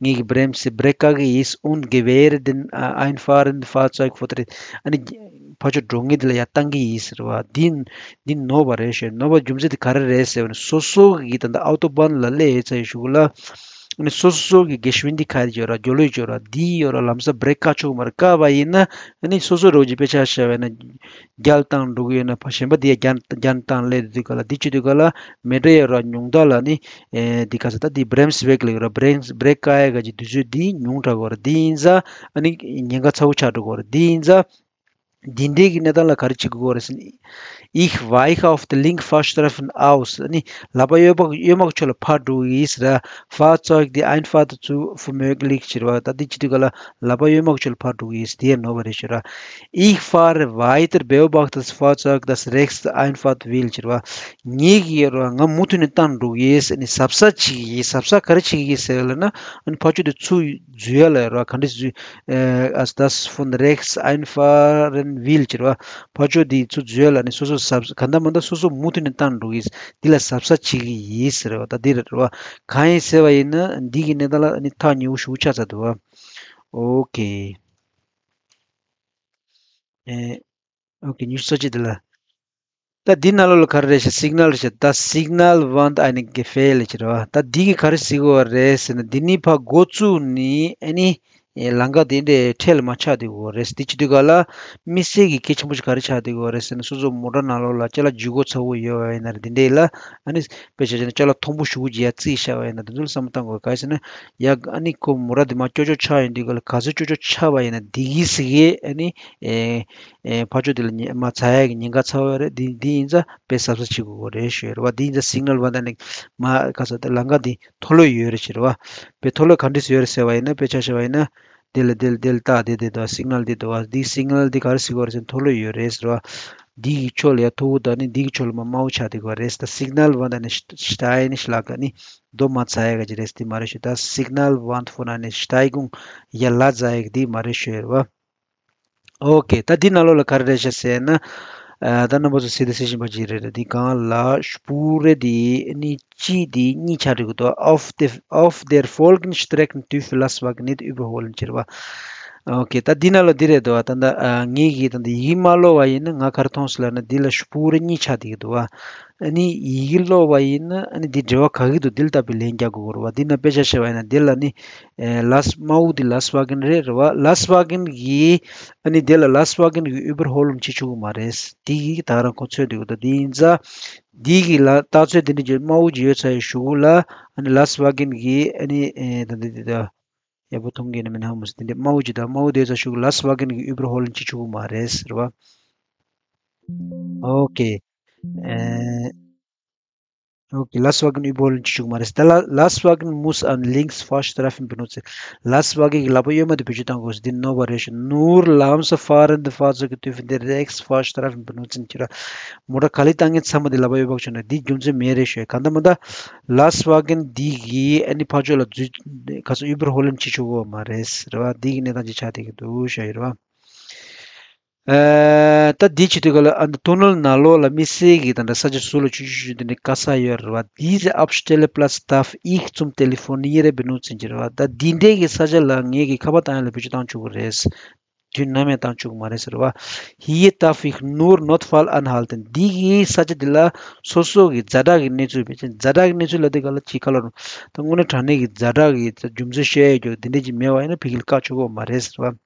ངེད་ཀྱི་bremse brake ག་གི་ཡིན། Und gewähre dem, äh, einfahrenden Fahrzeug Vortritt. ཨ་ནི་ཕར་ཕྱོགས་འགྲོ་མཁན་དེ་ལ་ཡར་བཏང་གི་ཡིན་ཟེར་བ། འདི་འདི་ནོར་བ་རེད་ཤག་ནོར་བ་རྒྱུ་མཚན་དེ་ག་རེ་རེད་ཟེར་བ་ན། སོ་སོ་གི་ད་ལྟ་ཨའོ་ཏོ་བཱན་ལ་སླེབས་ཡོད་ཚར་ཡོད་གཞུག་ལ། ཨ་ནི་སོ་སོ་གི་Geschwindigkeit ཡོད་ར། སྒྱོ་ལོས་ཡོད་ར། འདི་ཡོད་ར། ལམ་སང་brake བཀག་ཆོག་གི་མ་རེད། བཀག་པ་ཡིན་ན་ཨ་ནི་སོ་སོ་རོགས་ཀྱི་དཔེ་ཆ་བཞག་པ་ཡིན་ན། རྒྱལ་བཏང་འགྲོ་གི་ཡོད་ན་ཕ་གཞན་པ་དེ་ཡ་རྒྱལ་རྒྱལ་བཏང་སླེབས་དུས་ག་ལ། འདི་བྱེད་དུས་ག་ལ་མེ་འདྲ་ཡོད་ར། ཉུང་མཐའ་ལ་ནི་ཨེ་འདི་ག་ས་ད་འདི་bremse weg ལ་ཡོད་ར། brake brake ག་ཡ་ག་ཅིག་དུས་ཚོད་འདི་ཉུང་དྲགས་གོ་ར། འདི་ཡིན་ཙང་ཨ་ནི་ཉེན་ཁ་ཚ་བོ་ཆགས་འགྲོ་གོ་ར། འདི་ཡིན་ཙང་འདི་འདྲའི་གི་གནས་སྟངས་ལ་ག་རེ་བྱེད་དགོས་རེད་ཟེར་ན། Ich weiche auf die linke Fahrstreifen aus. ཨ་ནི་ལག་པ་གཡོན་པ་གཡོན་མ་གི་ཕྱོགས་ལ་ཕར་འགྲོ་གི་ཡིན་ཟེར་ར། Fahrzeug die Einfahrt zu verunmöglicht ཟེར་བ། ད་འདི་བྱེད་དུས་ག་ལ་ལག་པ་གཡོན་མ་གི་ཕྱོགས་ལ་ཕར་འགྲོ་གི་ཡིན་ཟེར། དེ་ཡང་ནོར་བ་རེད་ཤག་ར། Ich fahre weiter, beobachte das Fahrzeug, das rechts einfahren will ཟེར་བ། ངེད་ཀྱིས་ར་ང་མུ་མཐུད་ནས་བཏང་འགྲོ་གི་ཡིན་ཟེར་ནས་གཟབ་གཟབ་བྱེད་ཀྱི་ཡིན། གཟབ་གཟབ་ག་རེ་བྱེད་ཀྱི་ཡིན་ཟེར་ལབ་ན། ཨ་ནི་ཕར་ཕྱོགས་དེ་ཚུར་འཛུལ་ཡ་ལ་ར། ག་འདྲས་འཛུལ། ཨེ། das von rechts einfahren will ཟེར་བ། ཕར་ཕྱོགས་དེ་ཚུར་འཛུལ་ཡ་ལ་ནི་སོ་སོ་གཟབ་ག་འདྲ་མ་འདྲ་སོ་སོ་མུ་མཐུད་ནས་བཏང་འགྲོ་གི་ཡིན། འདི་ལ་གཟབ་གཟབ་བྱེད་ཀྱི་ཡིན་ཟེར་བ། ད་འདི་རེད་ར་བ། གང་ཡིན་ཟེར་བ་ཡིན་ན་འདི་གི་གནས་སྟངས་ལ་ནི་ཐག་ཉེ་བོ་ཞེ་པོ་ཆགས་ཚར་འདུག་བ། ཨོ་ཀེ། ཨེ། ཨོ་ཀེ། ཉི་ཤུ་རྩ་གཅིག་དེ་ལ། ད་འདི་ནང་ལོགས་ལ་ག་རེ་རེད་ཤག Signal རེད་ཤག Das Signal warnt einen Gefährlichen ཟེར་བ། ད་འདི་གིས་ག་རེ་ཟེར་གྱི་ཡོད་རེད་ཟེར་ན། འདི་ནི་ཕར་འགོ་བཙུགས་ནས་ཨ་ནི་ཨེ་ལམ་ཁ་འདི་འདྲའི་འཕྲལ་མ་ཆགས་བསྡད་ཀྱི་ཡོད་རེད། འདི་བྱེད་དུས་ག་ལ་དམིགས་བསལ་གྱི་གལ་ཆེན་པོ་ཞིག་ག་རེ་ཆགས་བསྡད་ཀྱི་ཡོད་རེད་ཟེར་ན། སོ་སོ་མོ་ཊ་ནང་ལོགས་ལ་ཅ་ལག་ཇུས་འགོད་ཚ་བོ་ཡོད་པ་ཡིན་ན་རེད། འདི་འདྲའི་ལ་ཨ་ནི་དཔེ་ཆ་བཞག་ན་ཅ་ལག་མཐོན་པོ་ཞེ་པོ་ཅིག་ཡར་བརྩིགས་བཞག་པ་ཡིན་ན། འདི་ཚོ་ལ་བསམ་བློ་བཏང་དགོས། ག་རེ་ཟེར་ན་ཡ་ཨ་ནི་ཁོ་མོ་ཊ་འདི་མར་ཅོག་ཅོག་ཆགས་ཡོང་དུས་ག་ལ་ག་ཚོད་ཅོག་ཅོག་ཆགས་པ་ཡིན་ན་འདི་གིས་ཟེར་གི་ཨ་ནི་ཨེ། ཨེ། ཕར་ཕྱོགས་དེ་ལ་ཉེ་མར་འཛེག་ཡག་གི་ཉེན་ཁ་ཚ་བ་རེད། འདི་འདི་ཡིན་ཙང་དཔེ་གཟབ་གཟབ་བྱེད་དགོས་རེད་ཞུ་ཡ་རེད་བ། འདི་ཡིན་ཙང་Signal warnt einen མར་ག་ས་དེ་ལམ་ཁ་འདི་མཐོ་ལོས་ཡོད་རེད་ཟེར་བ། དཔེ་མཐོ་ལོས་ག་འདྲས་སེ་ཡོད་རེད་ཟེར་བ་ཡིན་ན། དཔེ་ཆ་བཞག་པ་ཡིན་ན་དེ་ལ་དེ་ལ་དེ་ལ་ལྟ་དེ་དེ་དོ་Signal འདི་དོ་བ། འདི་Signal འདི་ག་རེ་ཟེར་གྱི་ཡོད་རེད་ཟེར་ན་མཐོ་ལོས་ཡོད་རེད་ཟེར་བ། འདི་གི་ཕྱོགས་ལ་ཡ་མཐོ་བོ་དང་ནི་འདི་གི་ཕྱོགས་ལ་མར་དམའ་བོ་ཆགས་བསྡད་ཀྱི་ཡོད་རེད། Das Signal warnt einen Steinerschlag ཨ་ནི་རྡོ་མར་འཛེག་ཡག་གི་རེད། འདི་མ་རེད་ཞུ། Das Signal warnt vor einer Steigung ཡར་ལ་འཛེག་ཡག་འདི་མ་རེད་ཞུ་ཡ་རེད་བ། ཨོ་ཀེ། ད་འདི་ནང་ལོགས་ལ་ག་རེ་རེད་ཤག་ཟེར་ན། ཨ། ད་རྣམ་པ་ཚོ་གཟིགས་དང་གཟིགས་བཞིན་པ་ཅིག་རེད། འདི་སྒང་ལ་Spur དེ་ནི་གཅིག་དེ་གཉིས་ཆགས་འགྲོ་གི་འདུག Auf der, auf der folgenden Strecken dürfen Lastwagen nicht überholen ཟེར་བ། ཨོ་ཀེ། ད་འདི་ནང་ལོགས་འདི་རེད་འདུག་བ། ད་ད་ཨ་ངེད་ཀྱིས་ད་འདི་ཡིག་མ་ཀློག་པ་ཡིན་ན་ང་ག་རེ་མཐོང་སོང་ལབ་ན། འདི་ལ་Spur གཉིས་ཆགས་བསྡད་ཀྱི་འདུག་བ། ཨ་ནི་ཡི་གེ་ཀློག་པ་ཡིན་ན་ཨ་ནི་འདི་འགྲེལ་པ་ག་གི་འདུག་འདི་ལ་ལྟ་བུའི་ལན་རྒྱག་དགོས་ཀྱི་རེད་བ། འདི་ན་དཔེ་ཆ་བཞག་པ་ཡིན་ན་འདི་ལ་ནི་ཨེ་Last དམའ་བོ་འདི་Lastwagen རེད་རེད་བ། Lastwagen གི་ཨ་ནི་འདི་ལ་Lastwagen གི་Überholung བྱེད་ཆོག་གི་མ་རེད། འདི་གི་ད་རང་ཁོ་ཚོད་འདུག་ད་འདི་ཡིན་ཙང་འདི་གི་ལ་རྟགས་ཚོད་འདི་འདྲ་ཅིག་དམའ་བོ་ཅིག་ཡོད་ཚར་ཡོད་གཞུག་གུ་ལ་ཨ་ནི་Lastwagen གི་ཨ་ནི་ཨེ་ད་འདི་འདི་ད། Ja, wo tun gehen wir hin? དེ་འདྲ་དམའ་བོ་ཅིག་དང་དམའ་བོ་དེ་ཚོ་ཤུགས་ལཱས་ཝཱ་གེན་གྱི་ཨུ་བར་ཧོལ་ལིན་བྱེད་ཆོག་གི་མ་རེད་ཟེར་བ། ཨོ་ཀེ། ཨེ། ཨོ་ཀེ། ལཱས་ཝཱ་གེན་ཨུ་བར་ཧོལ་ལིན་བྱེད་ཆོག་གི་མ་རེད། ད་ལཱས་ཝཱ་གེན་མུས་ཨན་ལིངས་ཕཱར་སི་ཊ་རེ་ཕན་བེ་ནུ་ཚེ། ལཱས་ཝཱ་གེན་གྱི་ལག་པ་གཡོན་མ་དེ་བེད་སྤྱོད་བཏང་དགོས་ཟེར། འདི་ནོར་བ་རེད་ཤག་ནུར་ལམ་ས་ཕཱར་ཨན་ཕཱར་ཚོགས་ཀྱི་ཏུས་ཕན་དེ་རེགས་ཕཱར་སི་ཊ་རེ་ཕན་བེ་ནུ་ཚེ་ཁྱེད་ར། མོ་ཊ་ག་ལེ་བཏང་མཁན་ཚང་མ་དེ་ལག་པ་གཡོན་པ་བྱུང་ན་འདི་རྒྱུ་མཚན་མེད་རེད་ཤག་གང་ལྟར་མ་ད་ལཱས་ཝཱ་གེན་འདི་གི་ཨ་ནི་ཕར་ཕྱོགས་ལ་འཛུལ་ག་ཚོད་ཨུ་བར་ཧོལ་ལིན་བྱེད་ཆོག་གི་མ་རེད་ཟེར་བ། འདི་གི་གནས་སྟངས་ཅིག་ཆགས་བསྡད་ཀྱི་འདུག་ཤག་ཡོད་རེད་བ། ཨ། ད་འདི་བྱེད་དུས་ག་ལ་ཨ་ནི་ཏུ་ནེལ་ནང་ལོགས་ལ་དམིགས་བསལ་གྱི་ད་ལྟ་ས་ཆ་ཟུར་ལ་ཆུང་ཆུང་ཆུང་དེ་འདྲ་དཀའ་ས་ཡོད་རེད་བ། Diese Abstelle Platz darf ich zum Telefonieren benutzen ཟེར་བ། ད་འདི་འདྲའི་གི་ས་ཆ་ལ་ངས་གི་ཁ་པར་བཏང་ཡ་ལ་བེད་སྤྱོད་བཏང་ཆོག་གི་རེད། དུས་ནམ་ཡང་བཏང་ཆོག་གི་མ་རེད་ཟེར་བ། Hier darf ich nur Notfall anhalten. འདི་གི་ས་ཆ་འདི་ལ་སོ་སོ་གི་ཛ་དྲག་གི་གནས་ཚུལ་བེད་སྤྱོད། ཛ་དྲག་གི་གནས་ཚུལ་ལ་འདི་ག་ལ་ཅིག་ག་ལ་རུང་ད་དངོས་གནས་དྲང་གནས་གི་ཛ་དྲག་གི་རྒྱུ་མཚན་བཤད་ཡ་རྒྱུ་འདི་འདྲ་ཅིག་མེད་པ་ཡིན་ན་ཕ་གི་ལ་བཀག་ཆོག་གི་མ་རེད་ཟེར་བ།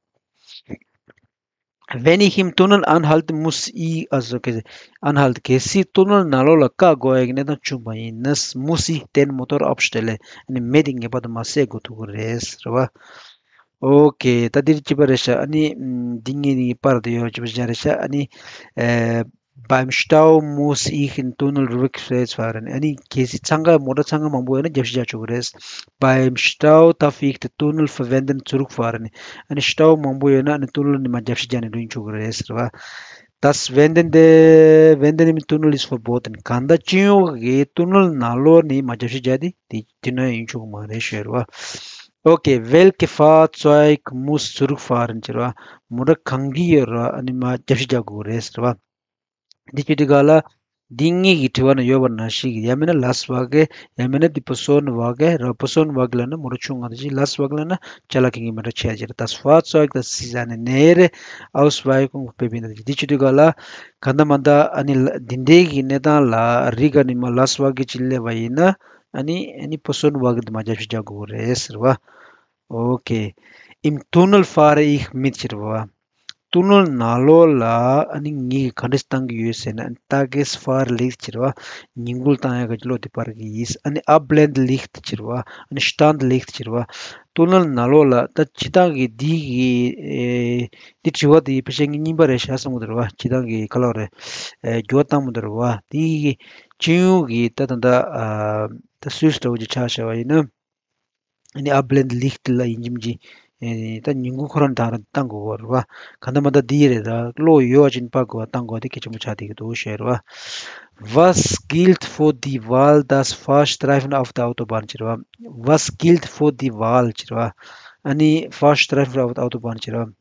Wenn ich im Tunnel anhalte, muss ich, also, okay, anhalte, གལ་སྲིད་ཏུ་ནེལ་ནང་ལོགས་ལ་བཀག་དགོས་ཡག་གི་གནས་སྟངས་བྱུང་བ་ཡིན་ན། Muss ich den Motor abstellen. ཨ་ནི་མེ་དེ་ངེས་པར་དུ་མར་བསད་དགོས་ཐུག་གི་རེད་ཟེར་བ། ཨོ་ཀེ། ད་འདིར་གཅིག་པ་རེད་ཤག་ཨ་ནི་འདི་ངེད་གཉིས་པར་དུ་ཡོད་གཅིག་པ་ཅན་རེད་ཤག་ཨ་ནི་ཨེ། Beim Stau muss ich im Tunnel rückwärts fahren. ཨ་ནི་གལ་སྲིད་འཚང་ཁ་མོ་ཊ་འཚང་ཁ་མང་པོ་ཡོད་ན་རྒྱབ་བཤིག་རྒྱག་ཆོག་གི་རེད། Beim Stau darf ich den Tunnel verwenden, zurückfahren. ཨ་ནི་སི་ཊའོ་མང་པོ་ཡོད་ན་ཨ་ནི་ཏུ་ནེལ་ནས་མར་རྒྱབ་བཤིག་རྒྱག་ནས་འགྲོ་ཡིན་ཆོག་གི་རེད་ཟེར་བ། Das Wenden, der, Wenden im Tunnel ist verboten. གང་ལྟར་སྤྱི་ཡོངས་ཀྱི་ཏུ་ནེལ་ནང་ལོགས་ནས་མར་རྒྱབ་བཤིག་རྒྱག་དེ་དེ་དེ་ནས་ཡིན་ཆོག་གི་མ་རེད་ཞུ་ཡ་རེད་བ། Okay, welche Fahrzeug muss zurückfahren ཟེར་བ། མོ་ཊ་གང་གི་ཡོད་ར་ཨ་ནི་མར་རྒྱབ་བཤིག་རྒྱག་དགོས་རེད་ཟེར་བ། འདི་ཁྱོད་དེ་ག་ལ། འདི་གཉིས་ཀྱི་དྲི་བ་ནང་ཡོད་པ་ནང་བཞིན་གྱི་ཡང་མིན་ན་ལཱས་ཝཱ་གེན་ཡང་མིན་ན་འདི་པེར་སོན་ཝཱ་གེན་ར། པེར་སོན་ཝཱ་གེན་ལབ་ན་མོ་ཊ་ཆུང་ང་དང་ཅིག་ལཱས་ཝཱ་གེན་ལབ་ན་ཅ་ལག་འཁྱེར་མཁན་མོ་ཊ་ཆེ་ཆེ་ར། Das Fahrzeug, das sich eine nähere Ausweichung befindet. འདི་ཁྱོད་དེ་ག་ལ། གང་ལྟར་མ་ལྟར་ཨ་ནི་ལ་འདི་འདྲའི་གི་གནས་སྟངས་ལ་རི་ག་ནས་མར་ལཱས་ཝཱ་གེན་ཅིག་སླེབས་པ་ཡིན་ན་ཨ་ནི་ཨ་ནི་པེར་སོན་ཝཱ་གེན་དེ་མར་རྒྱབ་བཤིག་རྒྱག་དགོས་རེད་ཟེར་བ། Okay. Im Tunnel fahre ich mit ཟེར་བ། ཏུ་ནེལ་ནང་ལོགས་ལ་ཨ་ནི་ངས་ག་འདྲས་བཏང་གི་ཡོད་ཟེར་ན། Tagesfahrlicht ཟེར་བ། ཉིན་གུང་བཏང་ཡག་གི་གློག་དེ་པར་གི་ཡིས། ཨ་ནི་Abblendlicht ཟེར་བ། ཨ་ནི་Standlicht ཟེར་བ། ཏུ་ནེལ་ནང་ལོགས་ལ་ད་སྤྱིར་བཏང་གི་འདི་གི་ཨེ། འདི་དྲི་བ་དེ་ཕལ་ཆེར་ངས་རྙིང་པ་རེད་ཤག་བསམ་གི་འདུག་རེད་བ། སྤྱིར་བཏང་གི་ག་ལབ་རེད། ཨེ། འགྱུར་བ་བཏང་མི་འདུག་རེད་བ། འདི་གི་སྤྱི་ཡོངས་ཀྱི་ད་ད་ད་ཨ་ད་སུད་སི་འདྲ་བོ་ཅིག་ཆ་བཞག་པ་ཡིན་ན། ཨ་ནི་Abblendlicht ལ་ཡིན་གཅིག་མིན་གཅིག་ཨེ། ད་ཉིན་གུང་ཁོ་རང་ད་རང་བཏང་དགོས་པ་རེད་བ། གང་ལྟར་མ་ལྟར་འདི་རེད། ད་གློག་ཡོད་པ་ཅིག་པར་དགོས་པ་བཏང་དགོས་པ་དེ་གལ་ཆེན་པོ་ཆགས་བསྡད་ཀྱི་འདུག་ཞུ་ཡ་རེད་བ། Was gilt für die Wahl des Fahrstreifen auf der Autobahn ཟེར་བ། Was gilt für die Wahl ཟེར་བ། ཨ་ནི་Fahrstreifen auf der Autobahn ཟེར་བ།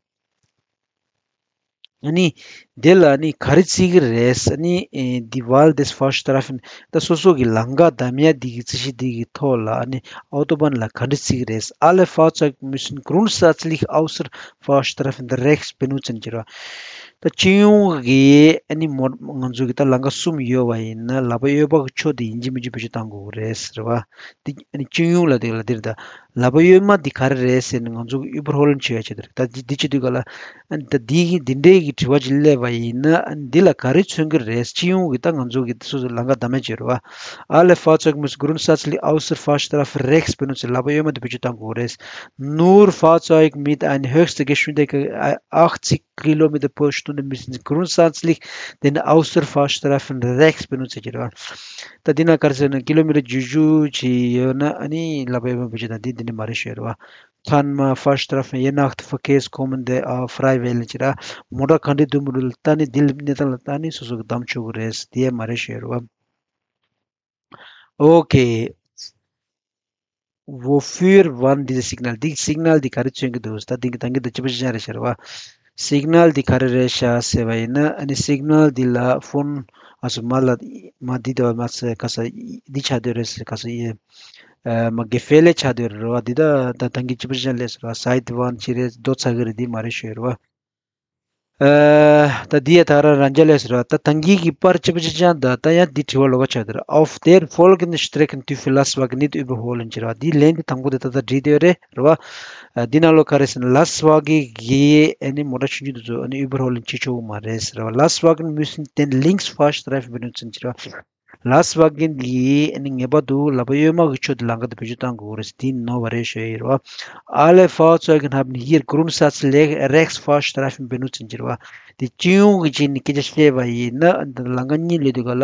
ཨ་ནི་དེ་ལ་ཨ་ནི་ག་རེ་བརྩི་གི་རེད། ཨ་ནི་ཨེ། Die Wahl des Fahrstreifen ད་སོ་སོ་གི་ལམ་ཁ་བདམས་ཡ་འདི་གི་རྩིས་གཞི་འདི་གི་ཐོག་ལ་ཨ་ནི་Autobahn ལ་ག་འདྲ་བརྩི་གི་རེད། Alle Fahrzeuge müssen grundsätzlich außer Fahrstreifen rechts benutzen ཟེར་བ། ད་སྤྱི་ཡོངས་ཀྱི་ཨ་ནི་མོ་ང་ཚོ་གི་ད་ལམ་ཁ་གསུམ་ཡོད་པ་ཡིན་ན་ལག་པ་གཡས་པ་གི་ཕྱོགས་དེ་ཡིན་གཅིག་མིན་གཅིག་བེད་སྤྱོད་གཏང་དགོས་ཀྱི་རེད་ཟེར་བ། འདི་ཨ་ནི་སྤྱི་ཡོངས་ལ་དེ་ལ་འདིར་ད་ལག་པ་གཡོན་མ་འདི་ག་རེ་རེད་ཟེར་ནས་ང་ཚོ་གི་Überholen བྱེད་ཡ་ཆེད་དུ་རེད། ད་འདི་འདི་བྱེད་དུས་ག་ལ་ཨ་ནི་ད་འདི་གི་འདི་འདྲའི་གི་དྲི་བ་ཅིག་སླེབས་པ་ཡིན་ན་ཨ་ནི་འདི་ལ་ག་རེ་མཚོན་གྱི་རེད། སྤྱི་ཡོངས་ཀྱི་ད་ང་ཚོ་གི་སོ་སོ་ལམ་ཁ་བདམས་ཡ་བྱེད་རེད་བ། Alle Fahrzeuge müssen grundsätzlich außer Fahrstreifen rechts benutzen ཟེར་ལག་པ་གཡོན་མ་འདི་བེད་སྤྱོད་གཏང་དགོས་རེད། Nur Fahrzeuge mit einer höchsten Geschwindigkeit achtzig Kilometer pro Stunde müssen grundsätzlich den Ausfahrstreifen rechts benutzen ཟེར་གྱི་རེད་བ། ད་འདི་ན་ག་རེ་ཟེར་ན་ཀི་ལོ་མི་ཊར་བརྒྱད་ཅུ་ཅིག་ཡོད་ན་ཨ་ནི་ལག་པ་གཡོན་མ་བེད་སྤྱོད་དང་འདི་འདི་འདྲ་མ་རེད་ཞུ་ཡ་རེད་བ། Kann man Fahrstreifen je nach Verkehrskommende auch frei wählen ཟེར་ར། མོ་ཊ་ག་འདྲའི་འདུག་མི་འདུག་ལ་ལྟ་ནི་འདི་ལ་གནས་སྟངས་ལ་ལྟ་ནི་སོ་སོ་གི་བདམས་ཆོག་གི་རེད། འདི་ཡ་མ་རེད་ཞུ་ཡ་རེད་བ། Okay. Wofür waren diese Signal? འདི་སིག་ནལ་འདི་ག་རེ་མཚོན་གྱི་འདུག་ད་འདི་གི་ད་གིན་ད་ཅི་པ་ཅི་ཅང་རེད་ཤག་རེད་བ། སིག་ནལ་འདི་ག་རེ་རེད་ཤག་ཟེར་བ་ཡིན་ན་ཨ་ནི་སིག་ནལ་འདི་ལ་ཕོན་ཨ་སོ་མ་ལ་མ་འདི་ད་མ་ཟེར་ག་ས་འདི་ཆགས་སྡོད་རེད་ཟེར་ག་ས་ཡེ། མ་གེ་ཧྥེ་ལེ་ཆགས་སྡོད་རེད་བ། འདི་ད་ད་ད་གིན་ཅི་པ་ཅི་ཅང་ལས་ཟེར་བ། Seitwand ཅི་རེད་རྡོ་ཚ་གི་རེད་འདི་མ་རེད་ཞུ་ཡ་རེད་བ། ཨ། ད་འདི་ཡ་ད་ར་རང་རྒྱལ་ལས་ཟེར་བ། ད་ད་གིན་གི་པར་ཅི་པ་ཅི་ཅང་ད་ད་ཡང་འདི་དྲི་བ་ལོགས་ཀ་ཆགས་འདུག Auf der folgenden Strecken dürfen Lastwagen nicht überholen ཟེར་བ། འདི་ལན་འདི་དང་པོ་དེ་ད་ད་བྲིས་དེ་རེད་རེད་བ། ཨ། འདི་ནང་ལོགས་ག་རེ་ཟེར་ན་ལཱས་ཝཱ་གེན་གི་ཨ་ནི་མོ་ཊ་ཆུང་ཆུང་དེ་ཚོ་ཨ་ནི་Überholen བྱེད་ཆོག་གི་མ་རེད་ཟེར་བ། Lastwagen müssen den Linksfahrstreifen benutzen ཟེར་བ། Lastwagen འདི་ཨ་ནི་ངེས་པར་དུ་ལག་པ་གཡོན་མ་གི་ཕྱོགས་དེ་ལམ་ཁ་དེ་བེད་སྤྱོད་གཏང་དགོས་རེད། འདི་ནོར་བ་རེད་ཞུ་ཡི་རེད་བ། Alle Fahrzeuge haben hier Grundsatz le- rechts fahren Streifen benutzen ཟེར་བ། དེ་སྤྱི་ཡོངས་ཀྱི་ཆ་ནས་སྐད་ཆ་བཤད་པ་ཡིན་ན་ལམ་ཁ་གཉིས་སླེབས་དུས་ག་ལ་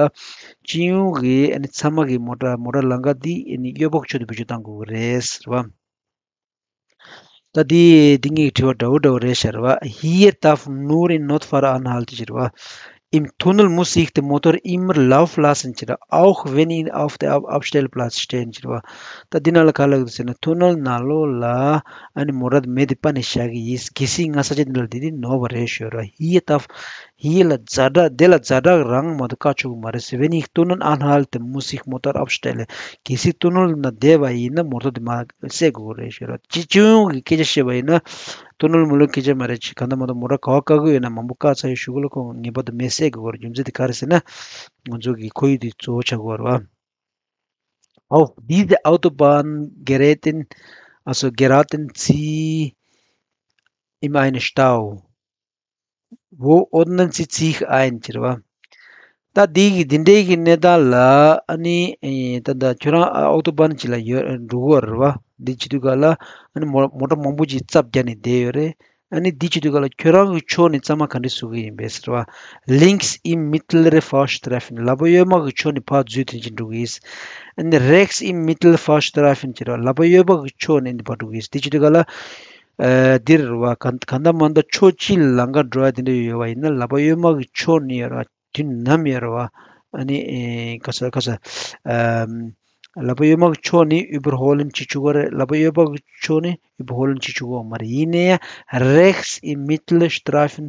སྤྱི་ཡོངས་ཀྱི་ཨ་ནི་ཚང་མ་གི་མོ་ཊ་མོ་ཊ་ལམ་ཁ་འདི་ཨ་ནི་གཡོན་པ་གི་ཕྱོགས་དེ་བེད་སྤྱོད་གཏང་དགོས་རེད་ཟེར་བ། ད་འདི་འདི་གཉིས་ཀྱི་དྲི་བ་འདྲ་བོ་འདྲ་བོ་རེད་ཤག་རེད་བ། Hier darf nur in Notfall anhalten ཟེར་བ། Im Tunnel muss ich den Motor immer laufen lassen ཟེར་བ། Auch wenn ich auf der Ab- Abstellplatz stehen ཟེར་བ། ད་འདི་ནང་ལ་ག་ལབ་ཀྱི་འདུག་ཟེར་ན་ཐུ་ནེལ་ནང་ལོགས་ལ་ཨ་ནི་མོ་ཊ་མེ་དེ་སྤར་ནས་བཞག་གི་ཡིན། གལ་སྲིད་ང་ས་ཆ་འདི་ལ་འདི་འདི་ནོར་བ་རེད་ཞུ་ར། Hier darf hier ལ་ཛ་དྲག་དེ་ལ་ཛ་དྲག་རང་མ་གཏོགས་བཀག་ཆོག་གི་མ་རེད་ཟེར། Wenn ich Tunnel anhalte, muss ich Motor abstellen. གལ་སྲིད་ཐུ་ནེལ་ནང་བསྡད་པ་ཡིན་ན་མོ་ཊ་དེ་མར་བསད་དགོས་རེད་ཞུ་ར། སྤྱི་སྤྱི་ཡོངས་ཀྱི་སྐད་ཆ་བཤད་པ་ཡིན་ན་ཐུ་ནེལ་མུ་ལོན་སྐད་ཆ་མ་རེད། ཅིག་གང་ལྟར་མ་གཏོགས་མོ་ཊ་ག་བ་བཀག་གི་ཡོད་ན་མང་པོ་བཀག་ཚར་ཡོད་ཞུ་གི་ལ་ཁོང་ངེས་པར་དུ་མེ་བསད་དགོས་རེད། རྒྱུ་མཚན་དེ་ག་རེ་ཟེར་ན་ང་ཚོ་གི་ཁོར་ཡུག་དེ་གཙོ་བོ་ཆགས་ཀྱི་ཡོད་རེད་བ། Auf dieser Autobahn geraten, also geraten Sie in einen Stau, wo ordnen Sie sich ein ཟེར་བ། ད་འདི་གི་འདི་འདྲའི་གི་གནས་སྟངས་ལ་ཨ་ནི་ཨེ་ད་ད་ཁྱོད་རང་ཨ་ཨོ་ཏོ་བན་ཅིག་ལ་ཡོད་འགྲོ་གི་ཡོད་རེད་བ། འདི་བྱེད་དུས་ག་ལ་ཨ་ནི་མོ་མོ་ཊ་མང་པོ་ཅིག་རྩབ་རྒྱག་ནས་བསྡད་ཡོད་རེད། ཨ་ནི་འདི་བྱེད་དུས་ག་ལ་ཁྱོད་རང་གི་ཕྱོགས་ནས་གཙང་མ་ག་འདྲས་བཟོ་གི་ཡིན་པས་ཟེར་བ། Links im mittlere Fahrstreifen ལག་པ་གཡོན་མ་གི་ཕྱོགས་ནས་ཕར་འཛུལ་དེ་ཅིག་འགྲོ་གི་ཡིན། ཨ་ནི་rechts im mittlere Fahrstreifen ཟེར་བ་ལག་པ་གཡོན་མ་གི་ཕྱོགས་ནས་འདི་ཕར་འགྲོ་གི་ཡིན། འདི་བྱེད་དུས་ག་ལ་ཨ་འདིར་བ་ག་ག་འདྲ་མ་འདྲ་ཕྱོགས་གཅིག་ལམ་ཁ་འགྲོ་ཡ་དེ་འདྲ་ཡོད་པ་ཡིན་ན་ལག་པ་གཡོན་མ་གི་ཕྱོགས་ནས་ཡོད་ར། དུས་ནམ་ཡོད་ར་བ། ཨ་ནི་ཨེ་ག་ས་ག་ས་ཨམ་ལག་པ་གཡོན་མ་གི་ཕྱོགས་ནས་überholen བྱེད་ཆོག་གི་རེད། ལག་པ་གཡོན་པ་གི་ཕྱོགས་ནས་überholen བྱེད་ཆོག་གི་མ་རེད། ཡིན་ནའི་rechts im mittlere Streifen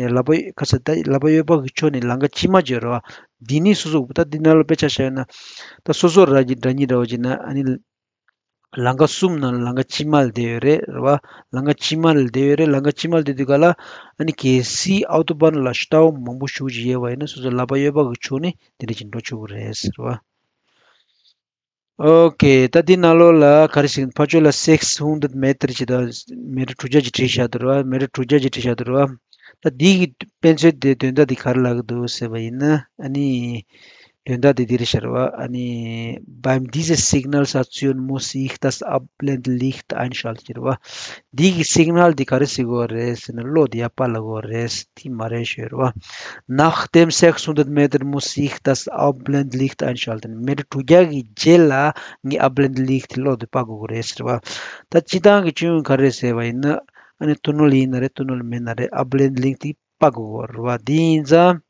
ཨེ་ལག་པ་ག་ས་ད་ལག་པ་གཡོན་པ་གི་ཕྱོགས་ནས་ལམ་ཁ་དཀྱིལ་མ་བརྗོད་ར་བ། འདི་ནི་སོ་སོ་ད་འདི་ནང་ལ་དཔེ་ཆ་བཞག་ཡོད་ན་ད་སོ་སོ་ར་གི་འདྲ་མཉམ་འདྲ་བོ་བྱས་ན་ཨ་ནི། ལམ་ཁ་གསུམ་ནང་ལམ་ཁ་དཀྱིལ་མ་ལ་བསྡད་ཡོད་རེད་རེད་བ། ལམ་ཁ་དཀྱིལ་མ་ལ་བསྡད་ཡོད་རེད། ལམ་ཁ་དཀྱིལ་མ་ལ་བསྡད་དུས་ག་ལ་ཨ་ནི་གལ་སྲིད་ཨོ་ཏོ་བན་ལ་སྟའོ་མང་པོ་ཞེ་པོ་ཅིག་ཡོད་པ་ཡིན་ན་སོ་སོ་ལག་པ་གཡོན་པ་གི་ཕྱོགས་ནས་དེ་འདྲ་ཅིག་འགྲོ་ཆོག་གི་རེད་ཟེར་བ། ཨོ་ཀེ། ད་འདི་ནང་ལོགས་ལ་ག་རེ་ཞིག་ཕར་ཕྱོགས་ལ་sechshundert Meter ཅིག་དང་མེ་ཊར་དྲུག་བརྒྱ་ཅིག་བྲིས་བཞག་འདུག་རེད་བ། མེ་ཊར་དྲུག་བརྒྱ་ཅིག་བྲིས་བཞག་འདུག་རེད་བ། ད་འདི་གི་དཔེ་མཚོན་དེ་དོན་དག་འདི་ག་རེ་ལབ་ཀྱི་འདུག་ཟེར་བ་ཡིན་ན་ཨ་ནི། དོན་དག་དེ་འདིར་ཤར་བ། ཨ་ནི། Beim diese Signalstation muss ich das Abblendlicht einschalten ཟེར་བ། འདི་གི་སིག་ནལ་འདི་ག་རེ་ཟེར་དགོས་རེད་ཟེར་ན་གློག་འདི་ཡར་སྤར་ལ་དགོས་རེད་དེ་མ་རེད་ཞུ་རེད་བ། Nach dem sechshundert Meter muss ich das Abblendlicht einschalten མེ་ཊར་དྲུག་བརྒྱ་གི་རྗེས་ལ་ངས་Abblendlicht གློག་འདི་སྤར་དགོས་རེད་ཟེར་བ། ད་སྤྱི་བཏང་གི་སྤྱི་ཡོངས་ག་རེ་ཟེར་བ་ཡིན་ན། ཨ་ནི་ཐུ་ནུལ་ཡིན་ན་རེད་ཐུ་ནུལ་མིན་ན་རེད་Abblendlicht འདི་སྤར་དགོས་རེད་བ། འདི་ཡིན་ཙང་།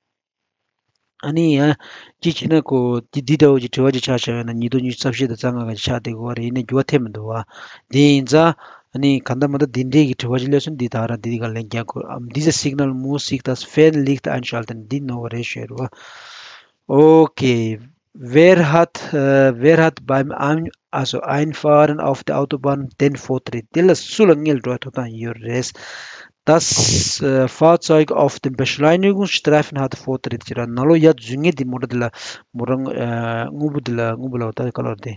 ཨ་ནི་ཡང་ཅི་བྱས་ན་ཁོ་འདི་འདི་ལྟ་བུ་ཅིག་དྲི་བ་ཅིག་ཆགས་བཞག་ཡོད་ན་ཉིས་སྟོང་ཉི་ཤུ་རྩ་བཞི་དང་རྩ་ལྔ་ག་ཅིག་ཆགས་བསྡད་ཀྱི་ཡོད་རེད། ཡིན་ནའི་འགྱུར་བ་ཐེབས་མི་འདུག་བ། འདི་ཡིན་ཙང་ཨ་ནི་གང་ལྟར་མ་ལྟར་འདི་འདྲའི་གི་དྲི་བ་ཅིག་སླེབས་སོང་འདི་ད་ར་འདི་འདི་ག་ལན་རྒྱག་དགོས། Am diese Signal muss ich das Fernlicht einschalten འདི་ནོར་བ་རེད་ཞུ་ཡ་རེད་བ། Okay. Wer hat, äh, wer hat beim Ein also Einfahren auf der Autobahn den Vortritt འདི་ལ་སུ་ལ་སྔོན་ལ་འགྲོ་བའི་ཐོབ་ཐང་ཡོད་རེད། Das äh, Fahrzeug auf dem Beschleunigungsstreifen hat Vortritt ཟེར་བ། ནང་ལོགས་ཡར་འཛུལ་མཁན་དེ་མོ་ཊ་དེ་ལ་མོ་ཊ་ཨ་སྔོན་པོ་དེ་ལ་སྔོན་པོ་ལ་ད་ག་ལོར་དེ་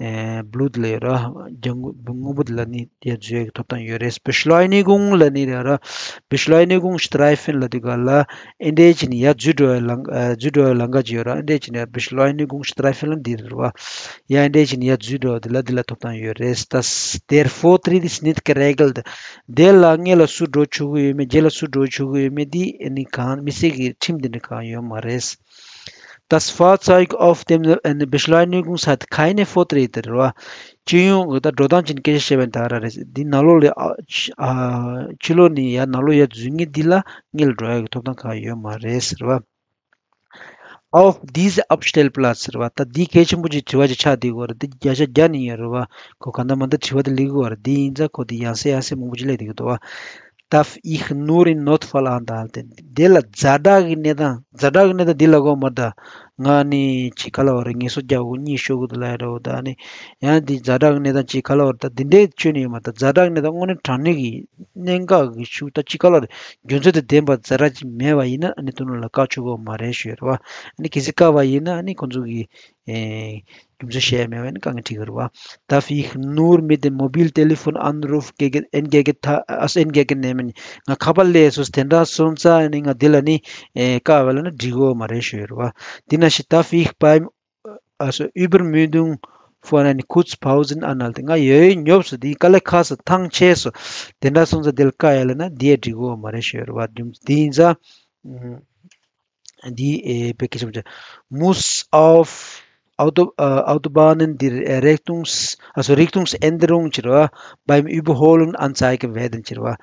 ཨ་blue དེ་ལ་ཡོད་ར། ལྗང་སྔོན་པོ་དེ་ལ་ནི་ཡར་འཛུལ་ཡག་གི་ཐོབ་ཐང་ཡོད་རེད། Beschleunigung ལ་ནི་རེད་ར། Beschleunigungsstreifen ལ་དེ་ག་ལ་ཨེ་འདྲས་ཅིག་ནི་ཡར་འཛུལ་འགྲོ་བའི་ལམ་ཨ་འཛུལ་འགྲོ་བའི་ལམ་ཁ་ཅིག་ཡོད་ར། ཨེ་འདྲས་ཅིག་ནི་Beschleunigungsstreifen ལ་འདི་རེད་ར། ཡང་འདྲ་བྱས་ནས་ཡར་འཛུལ་འགྲོ་བ་དེ་ལ་འདི་ལ་ཐོབ་ཐང་ཡོད་རེད། Das der Vortritt ist nicht geregelt དེ་ལ་སྔོན་ལ་སུ་འགྲོ་ཆོག་གི་ཡོད་མེད་རྗེས་ལ་སུ་འགྲོ་ཆོག་གི་ཡོད་མེད་འདི་ནི་གང་མི་སེར་གྱི་ཁྲིམས་འདི་ནི་གང་ཡོད་མ་རེད། Das Fahrzeug auf dem Beschleunigungsstreifen hat keine Vortritte རེད་བ། སྤྱི་ཡོངས་ཀྱི་ད་འགྲོ་སྟངས་ཅན་སྐད་ཆ་བཤད་པའི་ད་ར་རེད། འདི་ནང་ལོགས་ལ་ཕྱི་ལོགས་ནས་ཡར་ནང་ལོགས་ཡར་འཛུལ་མཁན་འདི་ལ་སྔོན་ལ་འགྲོ་ཡག་གི་ཐོབ་ཐང་གང་ཡོད་མ་རེད་ཟེར་བ། Auf diese Abstellplatz རེད་བ། ད་འདི་གལ་ཆེན་པོ་ཅིག་དྲི་བ་ཅིག་ཆགས་བསྡད་ཡོད་རེད། འདི་བརྒྱ་ཆ་བརྒྱ་ནི་ཡོད་རེད་བ། ཁོ་ག་འདྲ་མ་འདྲ་དྲི་བ་དེ་སླེབས་ཀྱི་ཡོད་རེད། འདི་ཡིན་ཙང་ཁོ་འདི་ཡང་སེ་ཡང་སེ་མང་པོ་ཅིག་སླེབས་བསྡད་ཀྱི་འདུག་བ། Darf ich nur in Notfall anhalten དེ་ལ་ཛ་དྲག་གི་གནས་སྟངས་ཛ་དྲག་གི་གནས་སྟངས་འདི་ལ་གོ་མ་ད་ང་ནི་ཅིག་ག་ལ་བ་རེད། ངལ་གསོ་རྒྱག་དགོས་གཉིད་ཤོར་གི་འདུག་ལབ་ཡ་འདྲ་བོ་ད་ནི་ཡང་འདི་ཛ་དྲག་གི་གནས་སྟངས་ཅིག་ག་ལ་བ་རེད། ད་འདི་འདྲའི་ཆོས་ནི་ཡོད་མ་ད་ཛ་དྲག་གི་གནས་སྟངས་དངོས་གནས་དྲང་གནས་ཀྱི་གནད་འགག་གི་ཤུགས་ད་ཅིག་ག་ལ་རེད། རྒྱུ་མཚན་དང་ལྡན་པ་ཛ་དྲག་ཅིག་མེད་པ་ཡིན་ན་ཨ་ནི་དོ་ནུབ་ལ་བཀག་ཆོག་གི་མ་རེད་ཞུ་ཡ་རེད་བ། ཨ་ནི་གལ་སྲིད་བཀག་པ་ཡིན་ན་ཨ་ནི་ཁོང་ཚོ་གི་ ཨེ། རྒྱུ་མཚན་བཤད་མེད་པ་ནི་དཀའ་ངལ་འཕྲད་ཀྱི་རེད་བ། Darf ich nur mit dem Mobiltelefon Anruf gegen entgegen, also entgegennehmen? ང་ཁ་པར་སླེབས་སོང་དེ་འདྲ་སོང་ཙང་ནི་ང་འདི་ལ་ནི་ཨེ་བཀག་པ་ལ་ནི་འགྲིག་གི་ཡོད་མ་རེད་ཞུ་ཡོད་རེད་བ། འདི་ན་ཞིག Darf ich beim also Übermüdung für eine kurze Pause anhalten? ང་ཡོད་ཡོད་ཉོབ་སོང་འདི་དཀའ་ལས་ཁག་སོང་ཐང་ཆད་སོང་དེ་འདྲ་སོང་ཙང་འདི་ལ་བཀག་ཡ་ལ་ན་འདི་ཡ་འགྲིག་གི་ཡོད་མ་རེད་ཞུ་ཡོད་རེད་བ། རྒྱུ་མཚན་འདི་ཡིན་ཙང་། འདི་ཨེ་བོད་སྐད་ཆ་བྱ། Muss auf Auto, äh, Autobahnen die Richtungs-, also Richtungsänderung ཅེས་རེད་བ། Beim Überholen anzeigen werden ཅེས་རེད་བ།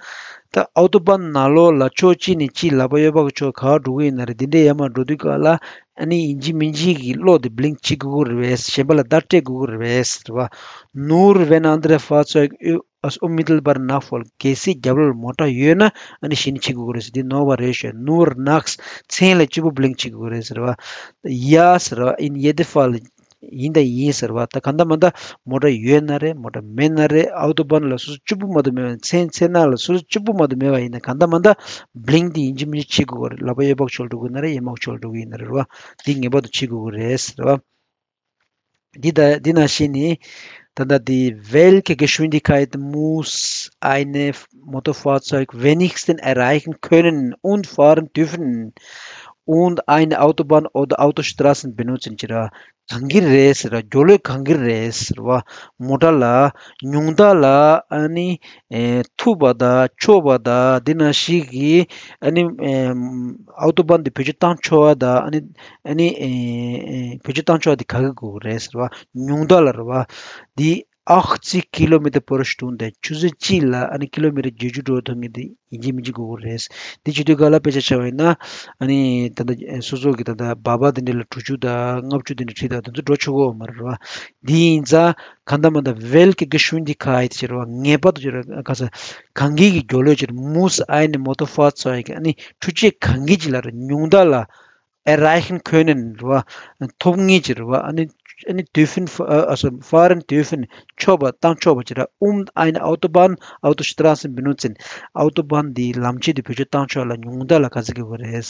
ད་ཨའོ་ཏོ་བཱན་ནང་ལོགས་ལ་ཕྱོགས་གཅིག་ནས་གཅིག་ལག་པ་གཡས་པ་གི་ཕྱོགས་ག་པར་འགྲོ་གི་ཡིན་ན་རེད། འདི་འདྲའི་ཡར་མར་འགྲོ་དུས་སྐབས་ལ་ཨ་ནི་ཡིན་གཅིག་མིན་གཅིག་གི་གློག་དེ་བླིང་བྱེད་དགོས་ཀྱི་རེད་པས། གཞན་པ་ལ་བརྡ་སྤྲད་དགོས་ཀྱི་རེད་པས་རེད་བ། Nur wenn andere Fahrzeuge ཨ་unmittelbar nachfolgen གལ་སྲིད་རྒྱབ་ལོགས་ལ་མོ་ཊ་ཡོད་ན་ཨ་ནི་གཞི་ནས་བྱེད་དགོས་ཀྱི་རེད་ཟེར། འདི་ནོར་བ་རེད་ཞུ། Nur nachts མཚན་ལ་གཅིག་པུ་བླིང་བྱེད་དགོས་ཀྱི་རེད་ཟེར་བ། Ja ཟེར་བ། In jedem Fall ཡིན་དང་ཡིན་ཟེར་བ། ད་གང་ལྟར་མ་ལྟར་མོ་ཊ་ཡོད་ན་རེད་མོ་ཊ་མེད་ན་རེད། ཨའོ་ཏོ་བཱན་ལ་སོ་སོ་གཅིག་པུ་མ་གཏོགས་མེད་པ་མཚན་མཚན་ནང་ལ་སོ་སོ་གཅིག་པུ་མ་གཏོགས་མེད་པ་ཡིན་ན་གང་ལྟར་མ་ལྟར་བླིང་དེ་ཡིན་གཅིག་མིན་གཅིག་བྱེད་དགོས་ཀྱི་རེད། ལག་པ་གཡས་པ་གི་ཕྱོགས་འགྲོ་གི་ཡིན་ན་རེད་གཡོན་མ་གི་ཕྱོགས་འགྲོ་གི་ཡིན་ན་རེད་བ། འདི་ངེས་པར་དུ་བྱེད་དགོས་ཀྱི་རེད་ཟེར་བ། འདི་ད་འདི་ནང་བཞིན་ནི། ད་ལྟ་འདི། Welche Geschwindigkeit muss ein Motorfahrzeug wenigstens erreichen können und fahren dürfen und eine Autobahn oder Autostraßen benutzen ཅེས་ར། གང་གི་རེད་ཟེར་ར། མགྱོགས་ལོས་གང་གི་རེད་ཟེར་བ། མོ་ཊ་ལ་ཉུང་མཐའ་ལ་ཨ་ནི་ཨེ་ཐུབ་པ་དང་ཆོག་པ་དང་འདི་ནང་བཞིན་གྱི་ཨ་ནི་ཨེ་ཨའོ་ཏོ་བཱན་འདི་བེད་སྤྱོད་བཏང་ཆོག་པ་དང་ཨ་ནི་ཨ་ནི་ཨེ་ཨེ་བེད་སྤྱོད་བཏང་ཆོག་པ་འདི་ག་གི་དགོས་ཀྱི་རེད་ཟེར་བ། ཉུང་མཐའ་ལ་རེད་བ། འདི་achtzig Kilometer pro Stunde ཆུ་ཚོད་གཅིག་ལ་ཨ་ནི་ཀི་ལོ་མི་ཊར་བརྒྱད་ཅུ་འགྲོ་ཐུབ་མཁན་འདི་ཡིན་གཅིག་མིན་གཅིག་དགོས་ཀྱི་རེད། འདི་བྱེད་དུས་སྐབས་ལ་དཔེ་ཆ་བཞག་པ་ཡིན་ན་ཨ་ནི་ད་ལྟ་སོ་སོ་གི་ད་ལྟ་སྦག་སྦག་འདི་འདྲ་ལ་དྲུག་ཅུ་དང་ལྔ་བཅུ་འདི་འདྲ་ཁྲིད་དང་དེ་ཚོ་འགྲོ་ཆོག་གི་ཡོད་མ་རེད་བ། འདི་ཡིན་ཙང་གང་ལྟར་མ་ལྟར་welche Geschwindigkeit ཟེར་བ་ངེས་པར་དུ་ཟེར་བ་ག་ས་གང་གི་གི་མགྱོགས་ལོས་ཟེར། Muss ein Motorfahrzeug ཨ་ནི་འཕྲུལ་ཆས་གང་གི་ཅིག་ལ་རེད་ཉུང་མཐའ་ལ་erreichen können རེད་བ། ཐོབ་ངེས་ཅིག་རེད་བ། ཨ་ནི་ཨ་ནི་dürfen ཨ་also fahren dürfen ཆོག་པ་བཏང་ཆོག་པ་ཅིག་རེད། Und eine Autobahn, Autostraßen benutzen ཨའོ་ཏོ་བཱན་འདི་ལམ་ཆེན་འདི་བེད་སྤྱོད་བཏང་ཆོག་ལ་ཉུང་མཐའ་ལ་ག་ཚོད་དགོས་ཀྱི་རེད།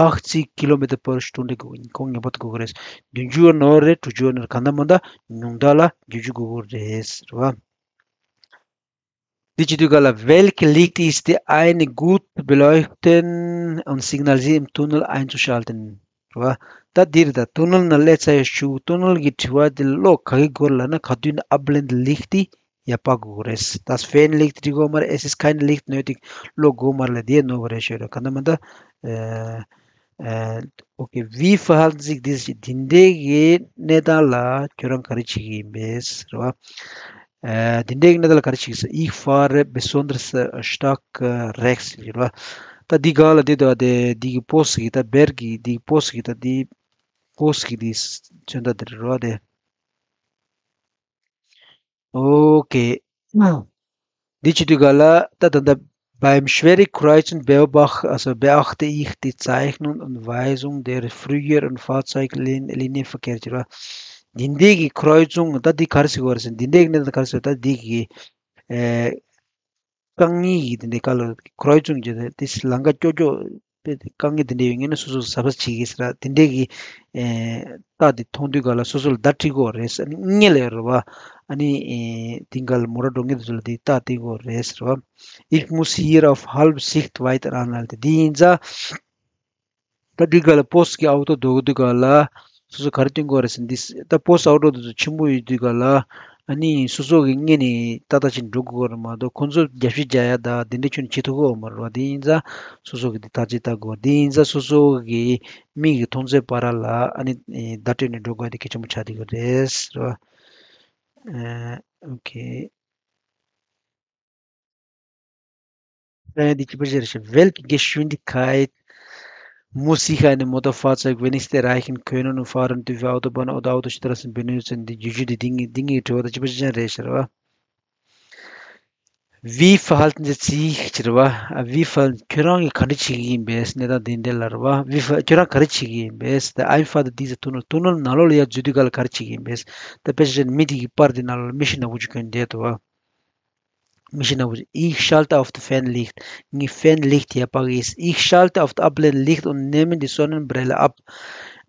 achtzig Kilometer pro Stunde དགོས་ཁོང་ངེས་པར་དུ་དགོས་ཀྱི་རེད། བདུན་ཅུ་ཡོད་ནོ་རེད་དྲུག་ཅུ་ཡོད་ནོ་རེད་གང་ལྟར་མ་ལྟར་ཉུང་མཐའ་ལ་བརྒྱད་ཅུ་དགོས་ཀྱི་རེད་རེད་བ། འདི་བྱེད་དུས་སྐབས་ལ། Welches Licht ist ein gut beleuchten und signalisiert im Tunnel einzuschalten རེད་བ། ད་འདིར་ད་ཏུ་ནེལ་ནང་སླེབས་ཚར་ཡོད་ཞུ། ཏུ་ནེལ་གྱི་དྲི་བ་འདི་གློག་ག་གི་སྐོར་ལ་ན་ག་དུས་ན་Abblendlicht ཡ་པ་དགོས་རེད། Das Fernlicht དགོས་མ་རེད། Es ist kein Licht nötig གློག་དགོས་མ་རེད་ལ་འདི་ཡ་ནོར་བ་རེད་ཞུ་རེད་ག་ན་མ་ད། ཨ། Okay, wie verhalten sich diese འདི་འདྲའི་གི་གནས་སྟངས་ལ་ཁྱོད་རང་ག་རེ་བྱེད་ཀྱི་ཡིན་པས་རེད་བ། ཨ། འདི་འདྲའི་གི་གནས་སྟངས་ལ་ག་རེ་བྱེད་ཀྱི་ཟེར། Ich fahre besonders stark rechts རེད་བ། ད་འདི་ག་ལ་འདི་དོ་དེ་འདི་གི་པོ་སི་གི་ད་བེར་གི་འདི་པོ་སི་གི་ད་འདི་པོ་སི་གི་འདི་མཚོན་ད་འདི་རེད་བ་དེ། Okay. འདི་བྱེད་དུས་ག་ལ་ད་ད་ད། Beim schwere Kreuzen beobacht, also beachte ich die Zeichnung und Weisung der früheren Fahrzeuglinien verkehrt ཅེས་ར། འདི་འདྲའི་གི་Kreuzung ད་འདི་ག་རེ་ཟེར་བ་རེད་ཟེར་འདི་འདྲའི་གི་གནས་ད་ག་རེ་ཟེར་ད་འདི་གི་ཨེ། རྐང་གཉིས་ཀྱི་དེ་འདྲའི་ཀ་ལ་Kreuzung ཅེས་དེ་ལམ་ཁ་ཀྱོག་ཀྱོག་དཔེ་དཀའ་ངལ་དེ་འདྲ་ཡོད་ངེས་ན་སོ་སོ་གཟབ་གཟབ་བྱེད་ཀྱི་ཟེར་དེ་འདྲའི་གི་ཨེ་རྟགས་དེ་མཐོང་དུས་ག་ལ་སོ་སོ་ལ་བརྡ་སྤྲད་དགོས་རེད་ཟེར་ཨ་ནི་སྔོན་ལ་རེད་བ། ཨ་ནི་ཨེ་དེང་ག་ལ་མོ་ཊ་འགྲོ་མཁན་དེ་ཚོ་ལ་དེ་རྟགས་སྟོན་དགོས་རེད་ཟེར་བ། Ich muss hier auf halbe Sichtweite anhalten དེ་ཡིན་ཙང་། ད་འདི་ག་ལ་པོ་སི་གི་ཨའོ་ཏོ་འདུག་འདི་ག་ལ་སོ་སོ་ག་རེ་སྟོན་དགོས་རེད་ཟེར་འདི་ད་པོ་སི་ཨའོ་ཏོ་འདི་ཚོ་ཆེན་པོ་ཡོད་འདི་ག་ལ་ཨ་ནི་སོ་སོ་གི་སྔོན་ནས་ཏག་ཏག་ཅིག་འགྲོ་དགོས་རེད་མ་གཏོགས་ཁོང་ཚོ་རྒྱབ་བཤིག་རྒྱག་ཡ་ད་འདི་འདྲ་ཁྱོན་ནས་བྱེད་ཐུབ་ཀྱི་ཡོད་མ་རེད་བ། དེ་ཡིན་ཙང་སོ་སོ་གི་འདི་ཐག་གཅོད་བལྟ་དགོས་དེ་ཡིན་ཙང་སོ་སོ་གི་མིག་གི་མཐོང་ཚད་བར་ལ་ཨ་ནི་བརྡ་སྤྲོད་ནས་འགྲོ་དགོས་དེ་གལ་ཆེན་པོ་ཆགས་བསྡད་ཀྱི་རེད་ཟེར་བ། ཨ་ཨོ་ཁེ། Äh, die Kipper Welche Geschwindigkeit muss ich ein Motorfahrzeug wenigstens erreichen können und fahren dürfen Autobahn oder Autostraßen benutzen die Juju die Dinge Dinge to oder Kipper Reserva. Wie verhalten sie sich ཅེས་རེད་བ། Wie verhalten ཁྱོད་རང་གིས་ག་འདྲ་བྱེད་ཀྱི་ཡིན་པས་གནས་སྟངས་འདི་འདྲ་ལ་རེད་བ། Wie ver ཁྱོད་རང་ག་རེ་བྱེད་ཀྱི་ཡིན་པས་ད་Einfahrt dieser Tunnel Tunnel ནང་ལོགས་ལ་ཡར་འཛུལ་དུས་ག་ལ་ག་རེ་བྱེད་ཀྱི་ཡིན་པས་ད་དཔེ་ཆ་བཞག་ན་མི་དེ་གི་པར་དེ་ནང་ལོགས་ལ་མི་ཤི་ནག་པོ་ཅིག་གྱོན་བསྡད་འདུག་བ། མི་ཤི་ནག་པོ། Ich schalte auf das Fernlicht. ངས་Fernlicht ཡར་སྤར་གྱི་ཡིན། Ich schalte auf das Abblendlicht und nehme die Sonnenbrille ab.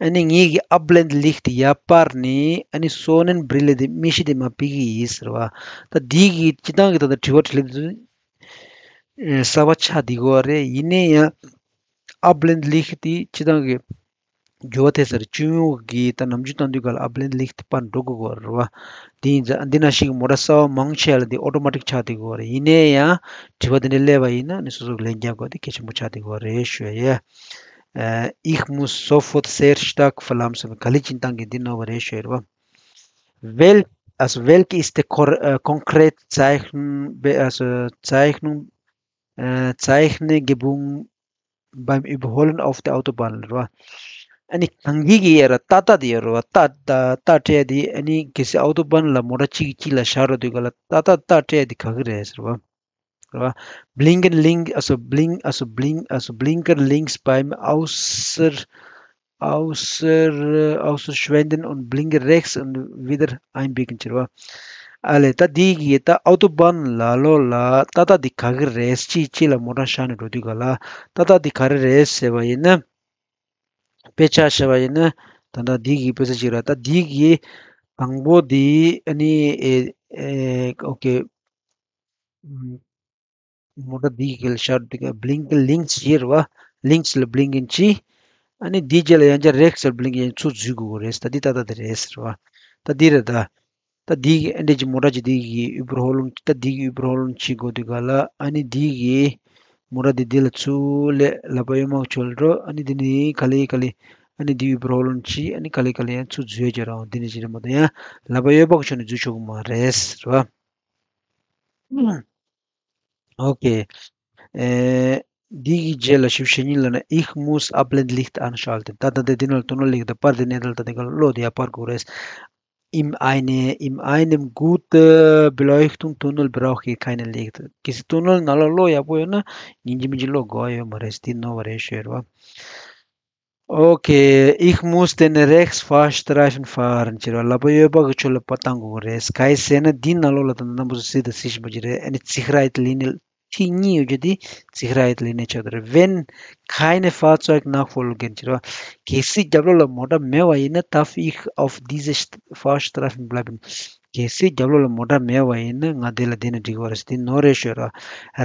ཨ་ནི་ངེད་ཀྱི་Abblendlicht ཡར་སྤར་ནས་ཨ་ནི་Sonnenbrille དེ་མིག་ཤེལ་དེ་མར་ཕུད་ཀྱི་ཡིན་ཟེར་བ། ད་འདི་གི་སྤྱིར་བཏང་གི་ད་ལྟ་དྲི་བ་དྲིས་ལན་དེ་གསར་པ་ཆགས་བསྡད་ཀྱི་ཡོད་རེད། ཡིན་ན་ཡང་Abblendlicht དེ་སྤྱིར་བཏང་གི་འགྱུར་བ་ཐེབས་ས་རེད། སྤྱི་ཡོངས་ཀྱི་ད་ནམ་རྒྱུན་བཏང་དུས་ག་ལ་Abblendlicht པར་འགྲོ་དགོས་ཀྱི་ཡོད་རེད་བ། དེ་ཡིན་ཙང་འདི་ནང་བཞིན་གྱི་མོ་ཊ་གསར་པ་མང་ཆེ་བ་ལ་འདི་Automatik ཆགས་བསྡད་ཀྱི་ཡོད་རེད། ཡིན་ན་ཡང་དྲི་བ་འདི་འདྲ་སླེབས་པ་ཡིན་ན་ནི་སོ་སོ་གི་ལན་རྒྱག་དགོས་དེ་གལ་ཆེན་པོ་ཆགས་བསྡད་ཀྱི་ཡོད་རེད་ཞུ་ཡ། Äh, ich muss sofort sehr stark verlangsamen. ག་ལེར་ཕྱིན་བཏང་གི་འདི་ནོར་བ་རེད་ཞུ་ཡ་རེད་བ། Wel- also, welche ist der Kor- äh, konkret Zeichen, be- also Zeichnung, äh, Zeichngebung beim Überholen auf der Autobahn རེད་བ། ཨ་ནི་གང་གི་གི་ཡ་ར་ཏ་ཏ་དེ་ཡོད་རེད་བ། ཏ་ཏ་ཏ་སྤྲད་དེ་ཨ་ནི་གལ་སྲིད་Autobahn ལ་མོ་ཊ་གཅིག་གིས་གཅིག་ལ་བཞག་འགྲོ་དུས་ག་ལ་ཏ་ཏ་ཏ་སྤྲད་དེ་ག་གི་རེད་ཟེར་བ། རེད་བ། Blinken links, also blink, also blink, also Blinker links beim Außer- Außer- Ausschwenken und Blinken rechts und wieder einbiegen ཟེར་བ། ཨ་ལས་ད་འདི་གི་ད་Autobahn ལ་ལོ་ལ་ཏ་ཏ་འདི་ག་གི་རེད། གཅིག་གཅིག་ལ་མོ་ཊ་བཞག་ནས་འགྲོ་དུས་ག་ལ་ཏ་ཏ་འདི་ག་རེ་རེད་ཟེར་བ་ཡིན་ན། དཔེ་ཆ་བཞག་པ་ཡིན་ན་ད་ལྟ་འདི་གི་དཔེ་ཆ་གཅིག་ར། ད་འདི་གི་དང་པོ་འདི་ཨ་ནི་ཨེ་ཨེ་ཨོ་ཀེ། མོ་ཊ་འདི་གི་ལ་ཤར་འདི་ག་Blinken links ཡིན་རེད་བ། Links ལ་Blinken གཅིག་ཨ་ནི་འདི་རྗེས་ལ་ཡང་བསྐྱར་rechts ལ་Blinken ཡང་ཚུར་འཛུལ་དགོས་ཀྱི་རེད། ད་འདི་ཏག་ཏག་འདི་རེད་ཟེར་བ། ད་འདི་རེད་ད། ད་འདི་གི་ཨ་འདྲས་ཀྱི་མོ་ཊ་གཅིག་འདི་གི་Überholung ད་འདི་གི་Überholung བྱེད་དགོས་དུས་ག་ལ་ཨ་ནི་འདི་གི་མོ་ཊ་འདི་འདི་ལ་ཚུར་སླེབས་ལག་པ་གཡོན་མ་གི་ཕྱོགས་ལ་འགྲོ། ཨ་ནི་འདི་ནི་ག་ལེ་ག་ལེ་ཨ་ནི་འདི་Überholung བྱེད། ཨ་ནི་ག་ལེ་ག་ལེ་ཡང་ཚུར་འཛུལ་ཡ་བྱེད་རང་འདི་ནི་བྱེད་རེད་མ་གཏོགས་ཡང་ལག་པ་གཡོན་པ་གི་ཕྱོགས་ནས་འཛུལ་ཆོག་གི་མ་རེད་ཟེར་བ། ཨོ་ཀེ། ཨེ། འདི་གི་རྗེས་ལ་ཞིབ་བཤད་ཉིན་ལ་ན Ich muss Abblendlicht anschalten. ད་ད་ལྟ་འདི་ནང་ལ་དུ་ནོར་ལེགས་ད་པར་དེ་ནས་ད་ལྟ་འདི་ག་ལ་ལོ་དེ་ཡ་པར་དགོས་རེད། In eine, in einem gute Beleuchtungstunnel brauche ich keine Licht. གལ་སྲིད་ཏུ་ནོར་ནང་ལ་ལོ་ཡག་པོ་ཡོད་ན་ཉིན་གཅིག་མིན་གཅིག་ལོ་དགོས་ཡོད་མ་རེད། འདི་ནོར་བ་རེད་ཞུ་ཡ་རེད་བ། Okay, ich muss den Rechtsfahrstreifen fahren ཟེར་བ། ལག་པ་གཡོན་པ་གི་ཕྱོགས་ལ་པར་བཏང་དགོས་རེད། གལ་སྲིད་ན་འདི་ནང་ལོགས་ལ་ད་རྣམ་པ་ཚོ་གཟིགས་དང་གཟིགས་བཞིན་པ་ཅིག་རེད། ཨ་ནི་Sicherheitslinie ཁྲི་གཉིས་ཡོད་རྒྱུ་དེ་Sicherheitslinie ཆགས་འདུག་རེད། Wenn keine Fahrzeugnachfolge ཟེར་བ། གལ་སྲིད་རྒྱབ་ལོགས་ལ་མོ་ཊ་མེད་པ་ཡིན་ན་darf ich auf dieser St- Fahrstreifen bleiben. གལ་སྲིད་རྒྱབ་ལོགས་ལ་མོ་ཊ་མེད་པ་ཡིན་ན་ང་འདི་ལ་བསྡད་ན་འགྲིག་གི་རེད་ཟེར། འདི་ནོར་རེད་ཞུ་ར།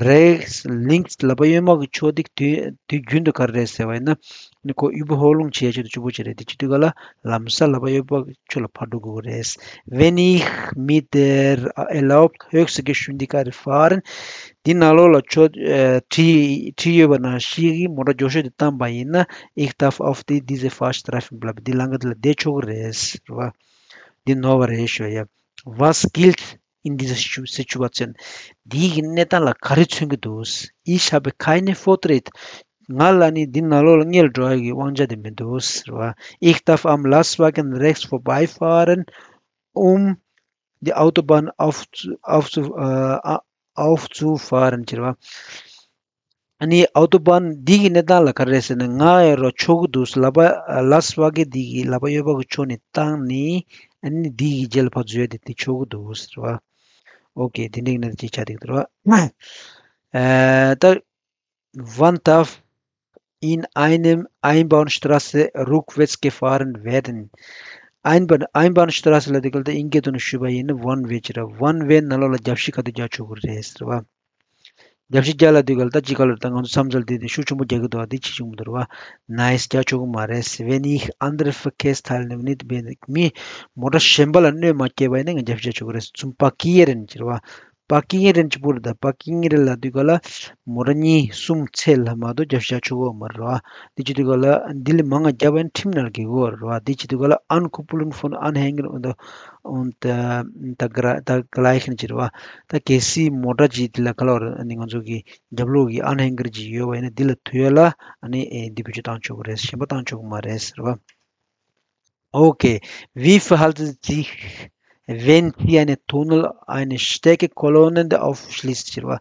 Rechts, links ལག་པ་གཡོན་མ་གི་ཕྱོགས་འདི་དུས་དུས་རྒྱུན་དུ་ག་རེ་རེད་ཟེར་བ་ཡིན་ན། ནི་ཁོ་Überholung བྱེད་ཡ་ཆེད་དུ་གཅིག་པོ་ཅིག་རེད། དེ་བྱེད་དུས་ག་ལ་ལམ་སང་ལག་པ་གཡོན་པ་གི་ཕྱོགས་ལ་ཕར་འགྲོ་དགོས་ཀྱི་རེད། Wenn ich mit der erlaubt Höchstgeschwindigkeit fahren འདི་ནང་ལོགས་ལ་ཆོ་ཁྲི་ཁྲི་ཡོད་པ་ནང་བཞིན་གྱི་མོ་ཊ་མགྱོགས་ཤོས་དེ་བཏང་པ་ཡིན་ན། Ich darf auf die diese Fahrstreifen bleiben འདི་ལམ་ཁ་འདི་ལ་བསྡད་ཆོག་གི་རེད་ཟེར་བ། འདི་ནོར་བ་རེད་ཞུ་ཡ། Was gilt in dieser Situ- Situation འདིའི་གི་གནས་སྟངས་ལ་ག་རེ་མཚོན་གྱི་འདུག Ich habe keine Vortritt ང་ལ་ནི་འདི་ནང་ལོགས་ལ་སྔོན་ལ་འགྲོ་ཡ་གི་དབང་ཆ་དེ་མི་འདུག་ཟེར་བ། Ich darf am Lastwagen rechts vorbeifahren um die Autobahn aufzu- aufzu- äh, aufzufahren ཟེར་བ། ཨ་ནི་Autobahn འདི་གི་གནས་སྟངས་ལ་ག་རེ་རེད་ཟེར་ན། ང་ཡ་རོ་ཆོག་གི་འདུག་ལག་པ་Lastwagen འདི་གི་ལག་པ་གཡོན་པ་གི་ཕྱོགས་ནས་བཏང་ནས་ཨ་ནི་འདི་གི་རྗེས་ལ་ཕར་འཛུལ་ཡ་དེ་དེ་ཆོག་གི་འདུག་ཟེར་བ། Okay དེ་འདྲའི་གནས་སྟངས་ཅིག་ཆགས་བསྡད་ཀྱི་འདུག་ར། ཨ་ད་Wann darf in einem Einbahnstraße rückwärts gefahren werden? Einbahn- Einbahnstraße ལ་དེ་ག་ལ་ད་ཨིན་སྐད་དུ་ནི་ཞུས་པ་ཡིན་ན་One way ཅིག་ར། One way ནང་ལོགས་ལ་རྒྱབ་བཤིག་ག་དུས་རྒྱག་ཆོག་གི་རེད་ཟེར་བ། རྒྱབ་བཤིག་རྒྱག་ལ་དུས་ག་ལ་ད་ཅིག་ག་ལ་ད་ང་ཚོ་མཚམས་མཚམས་དེ་དེ་ཤུགས་ཆེན་པོ་རྒྱག་གི་འདུག་བ། དེ་བྱེད་ཆོག་མི་འདུག་ར་བ། Nice རྒྱག་ཆོག་གི་མ་རེད། Wenn ich andere Verkehrsteilnehmer nicht bin མི་མོ་ཊ་གཞན་པ་ལ་གནོད་མ་སྐྱེལ་བ་ཡིན་ན་ང་རྒྱབ་བཤིག་རྒྱག་ཆོག་གི་རེད། Zum Parkieren ཟེར་བ། Parkieren གཅིག་པུ་རེད་ད། Parkieren ལ་དུས་ག་ལ་མོ་ཊ་གཉིས་གསུམ་ཚད་ལ་མ་གཏོགས་རྒྱབ་བཤིག་ཆོག་གི་མ་རེད་བ། དེ་བྱེད་དུས་ག་ལ་འདི་ལས་མང་ང་རྒྱབ་པ་ཡིན་ཁྲིམས་ནང་འགལ་གི་རེད་བ། དེ་བྱེད་དུས་ག་ལ་Ankupplung von Anhängern und und äh, der Gra- dergleichen ཟེར་བ། ད་གལ་སྲིད་མོ་ཊ་ཅིག་འདི་ལ་ག་ལ་བར་ནི་ང་ཚོ་གི་རྒྱབ་ལོགས་ཀྱི་Anhänger ཅིག་ཡོད་བ་ཡིན་ན་འདི་ལ་ཐུག་ཡ་ལ་ཨ་ནི་ཨེ་འདི་བེད་སྤྱོད་བཏང་ཆོག་གི་རེད། གཞན་པ་བཏང་ཆོག་གི་མ་རེད་ཟེར་བ། Okay, wie verhalten sich, wenn Sie einen Tunnel, eine Strecke Kolonne aufschließen ཟེར་བ།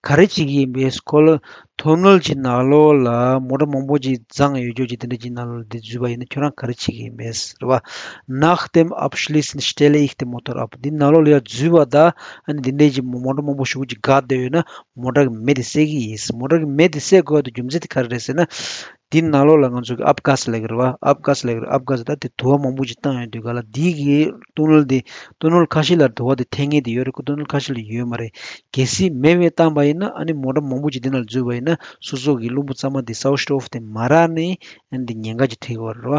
ག་རེ་བྱེད་ཀྱི་ཡིན་པས། ཁོ་ལ་ཐོ་ནལ་གྱི་ནང་ལོགས་ལ་མོ་ཊ་མང་པོ་ཅིག་འཛེགས་ཡོད་རྒྱུ་ཅིག་དེ་འདྲ་ཅིག་ནང་ལོགས་ལ་འདི་འཛུལ་བ་ཡིན་ན་ཁྱོད་རང་ག་རེ་བྱེད་ཀྱི་ཡིན་པས་ཟེར་བ། Nach dem Abschließen stelle ich den Motor ab འདི་ནང་ལོགས་ལ་ཡར་འཛུལ་བ་དང་ཨ་ནི་འདི་འདྲ་ཅིག་མོ་ཊ་མང་པོ་ཞེ་པོ་ཅིག་བསྒགས་བསྡད་ཡོད་ན་མོ་ཊ་གི་མེ་དེ་བསད་ཀྱི་ཡིན། མོ་ཊ་གི་མེ་དེ་བསད་དགོས་ཡ་དེ་རྒྱུ་མཚན་དེ་ག་རེ་རེད་ཟེར་ན། འདི་ནང་ལོགས་ལ་ང་ཚོ་གི་ཨབ་གྷ་སི་ལབ་ཀྱི་རེད་བ། ཨབ་གྷ་སི་ལབ་ཀྱི་རེད། ཨབ་གྷ་སི་ད་དེ་དུ་བ་མང་པོ་ཅིག་བཏང་ཡོད་དུས་ག་ལ་འདི་གི་ཏུ་ནུལ་འདི་ཏུ་ནུལ་ཁ་ཤས་ལ་དུ་བ་དེ་འཐེན་མཁན་དེ་ཡོད་རེད། ཁོ་ཏུ་ནུལ་ཁ་ཤས་ལ་ཡོད་མ་རེད། གལ་སྲིད་མེད་པའི་བཏང་པ་ཡིན་ན་ཨ་ནི་མོ་ཊ་མང་པོ་ཅིག་འདི་ནང་ལ་འཛུལ་བ་ཡིན་ན་སོ་སོ་གི་རླུང་བུ་གཙང་མ་འདི་སའུ་སི་ཊོབ་དེ་མ་རག་ནས་ཨ་ནི་འདི་ཉེན་ཁ་ཅིག་འཕྲད་ཀྱི་ཡོད་རེད་བ།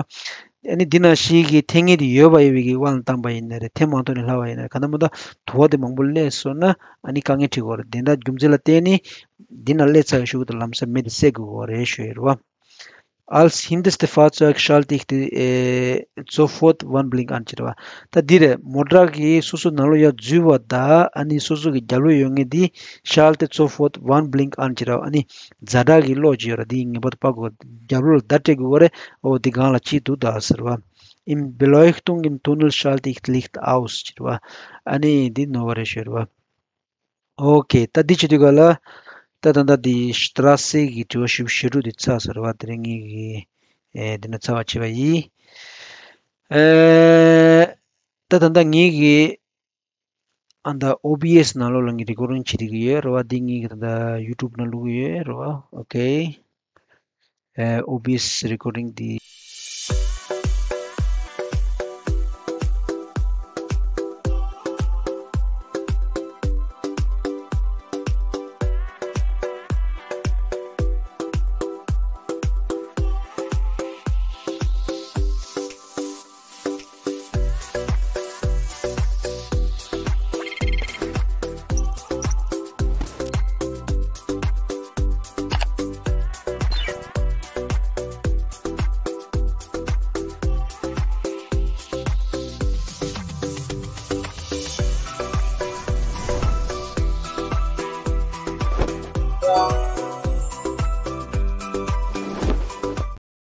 ཨ་ནི་འདི་ནང་བཞིན་གྱི་འཐེན་མཁན་དེ་ཡོད་པ་ཡིན་པའི་གི་དབང་ལ་བཏང་པ་ཡིན་ན་རེད། འཐེན་མ་ཐུབ་ནས་ལྷག་པ་ཡིན་ན་རེད། ག་ན་མ་ད་དུ་བ་དེ་མང་པོ་སླེབས་སོང་ན་ཨ་ནི་དཀའ་ངལ་འཕྲད་ཀྱི་ཡོད་རེད། དེ་འདྲ་རྒྱུ་མཚན་ལ་བརྟེན་ནས་འདི་ནང་སླེབས་ཚར་བའི་གཞུག་ཏུ་ལམ་སང་མེ་དེ་བསད་དགོས་ཀྱི་ཡོད་རེད་ཞུ་ཡི་རེད་བ། Als hinterste Fahrzeug schalte ich die, äh, sofort Warnblink an ཅེས་རེད་བ། ད་འདི་རེད། མོ་ཊ་གི་སོ་སོ་ནང་ལོགས་ཡར་འཛུལ་བ་དང་ཨ་ནི་སོ་སོ་གི་རྒྱབ་ལོགས་ཡོད་མཁན་འདི་schalte sofort Warnblink an ཅེས་རེད་བ། ཨ་ནི་ཛ་དྲག་གི་གློག་ཅིག་ཡོད་རེད། འདི་ངེས་པར་དུ་སྤར་དགོས། རྒྱབ་ལོགས་ལ་བརྡ་སྤྲད་དགོས་རེད། ཨོ་འདི་སྒང་ལ་ཅིག་འདུག་ད་ཟེར་བ། Im Beleuchtung im Tunnel schalte ich Licht aus ཅེས་རེད་བ། ཨ་ནི་འདི་ནོར་བ་རེད་ཞུ་ཡི་རེད་བ། ཨོ་ཁེ། ད་འདི་བྱེད་དུས་ག་ལ། ད་ད་ད་འདི་སི་ཏྲ་སེ་གི་དྲི་བ་ཞིབ་ཞིབ་དྲུག་འདི་ཚར་ཟེར་བ། དེ་རིང་ངེད་ཀྱི་ཨེ་འདི་ན་ཚར་བ་བྱེད་པ་ཡིན། ཨེ་ད་ད་ད་ངེད་ཀྱི་ཨ་ད་ཨོ་བི་ཨེས་ནང་ལོགས་ལ་ངས་རི་ཀོར་ཌིང་བྱེད་ཀྱི་ཡོད་རེད་བ། འདི་ངེད་ཀྱི་ད་ད་ཡུ་ཊུབ་ནང་བླུག་གི་ཡོད་རེད་བ། ཨོ་ཁེ། ཨེ་ཨོ་བི་ཨེས་རི་ཀོར་ཌིང་འདི།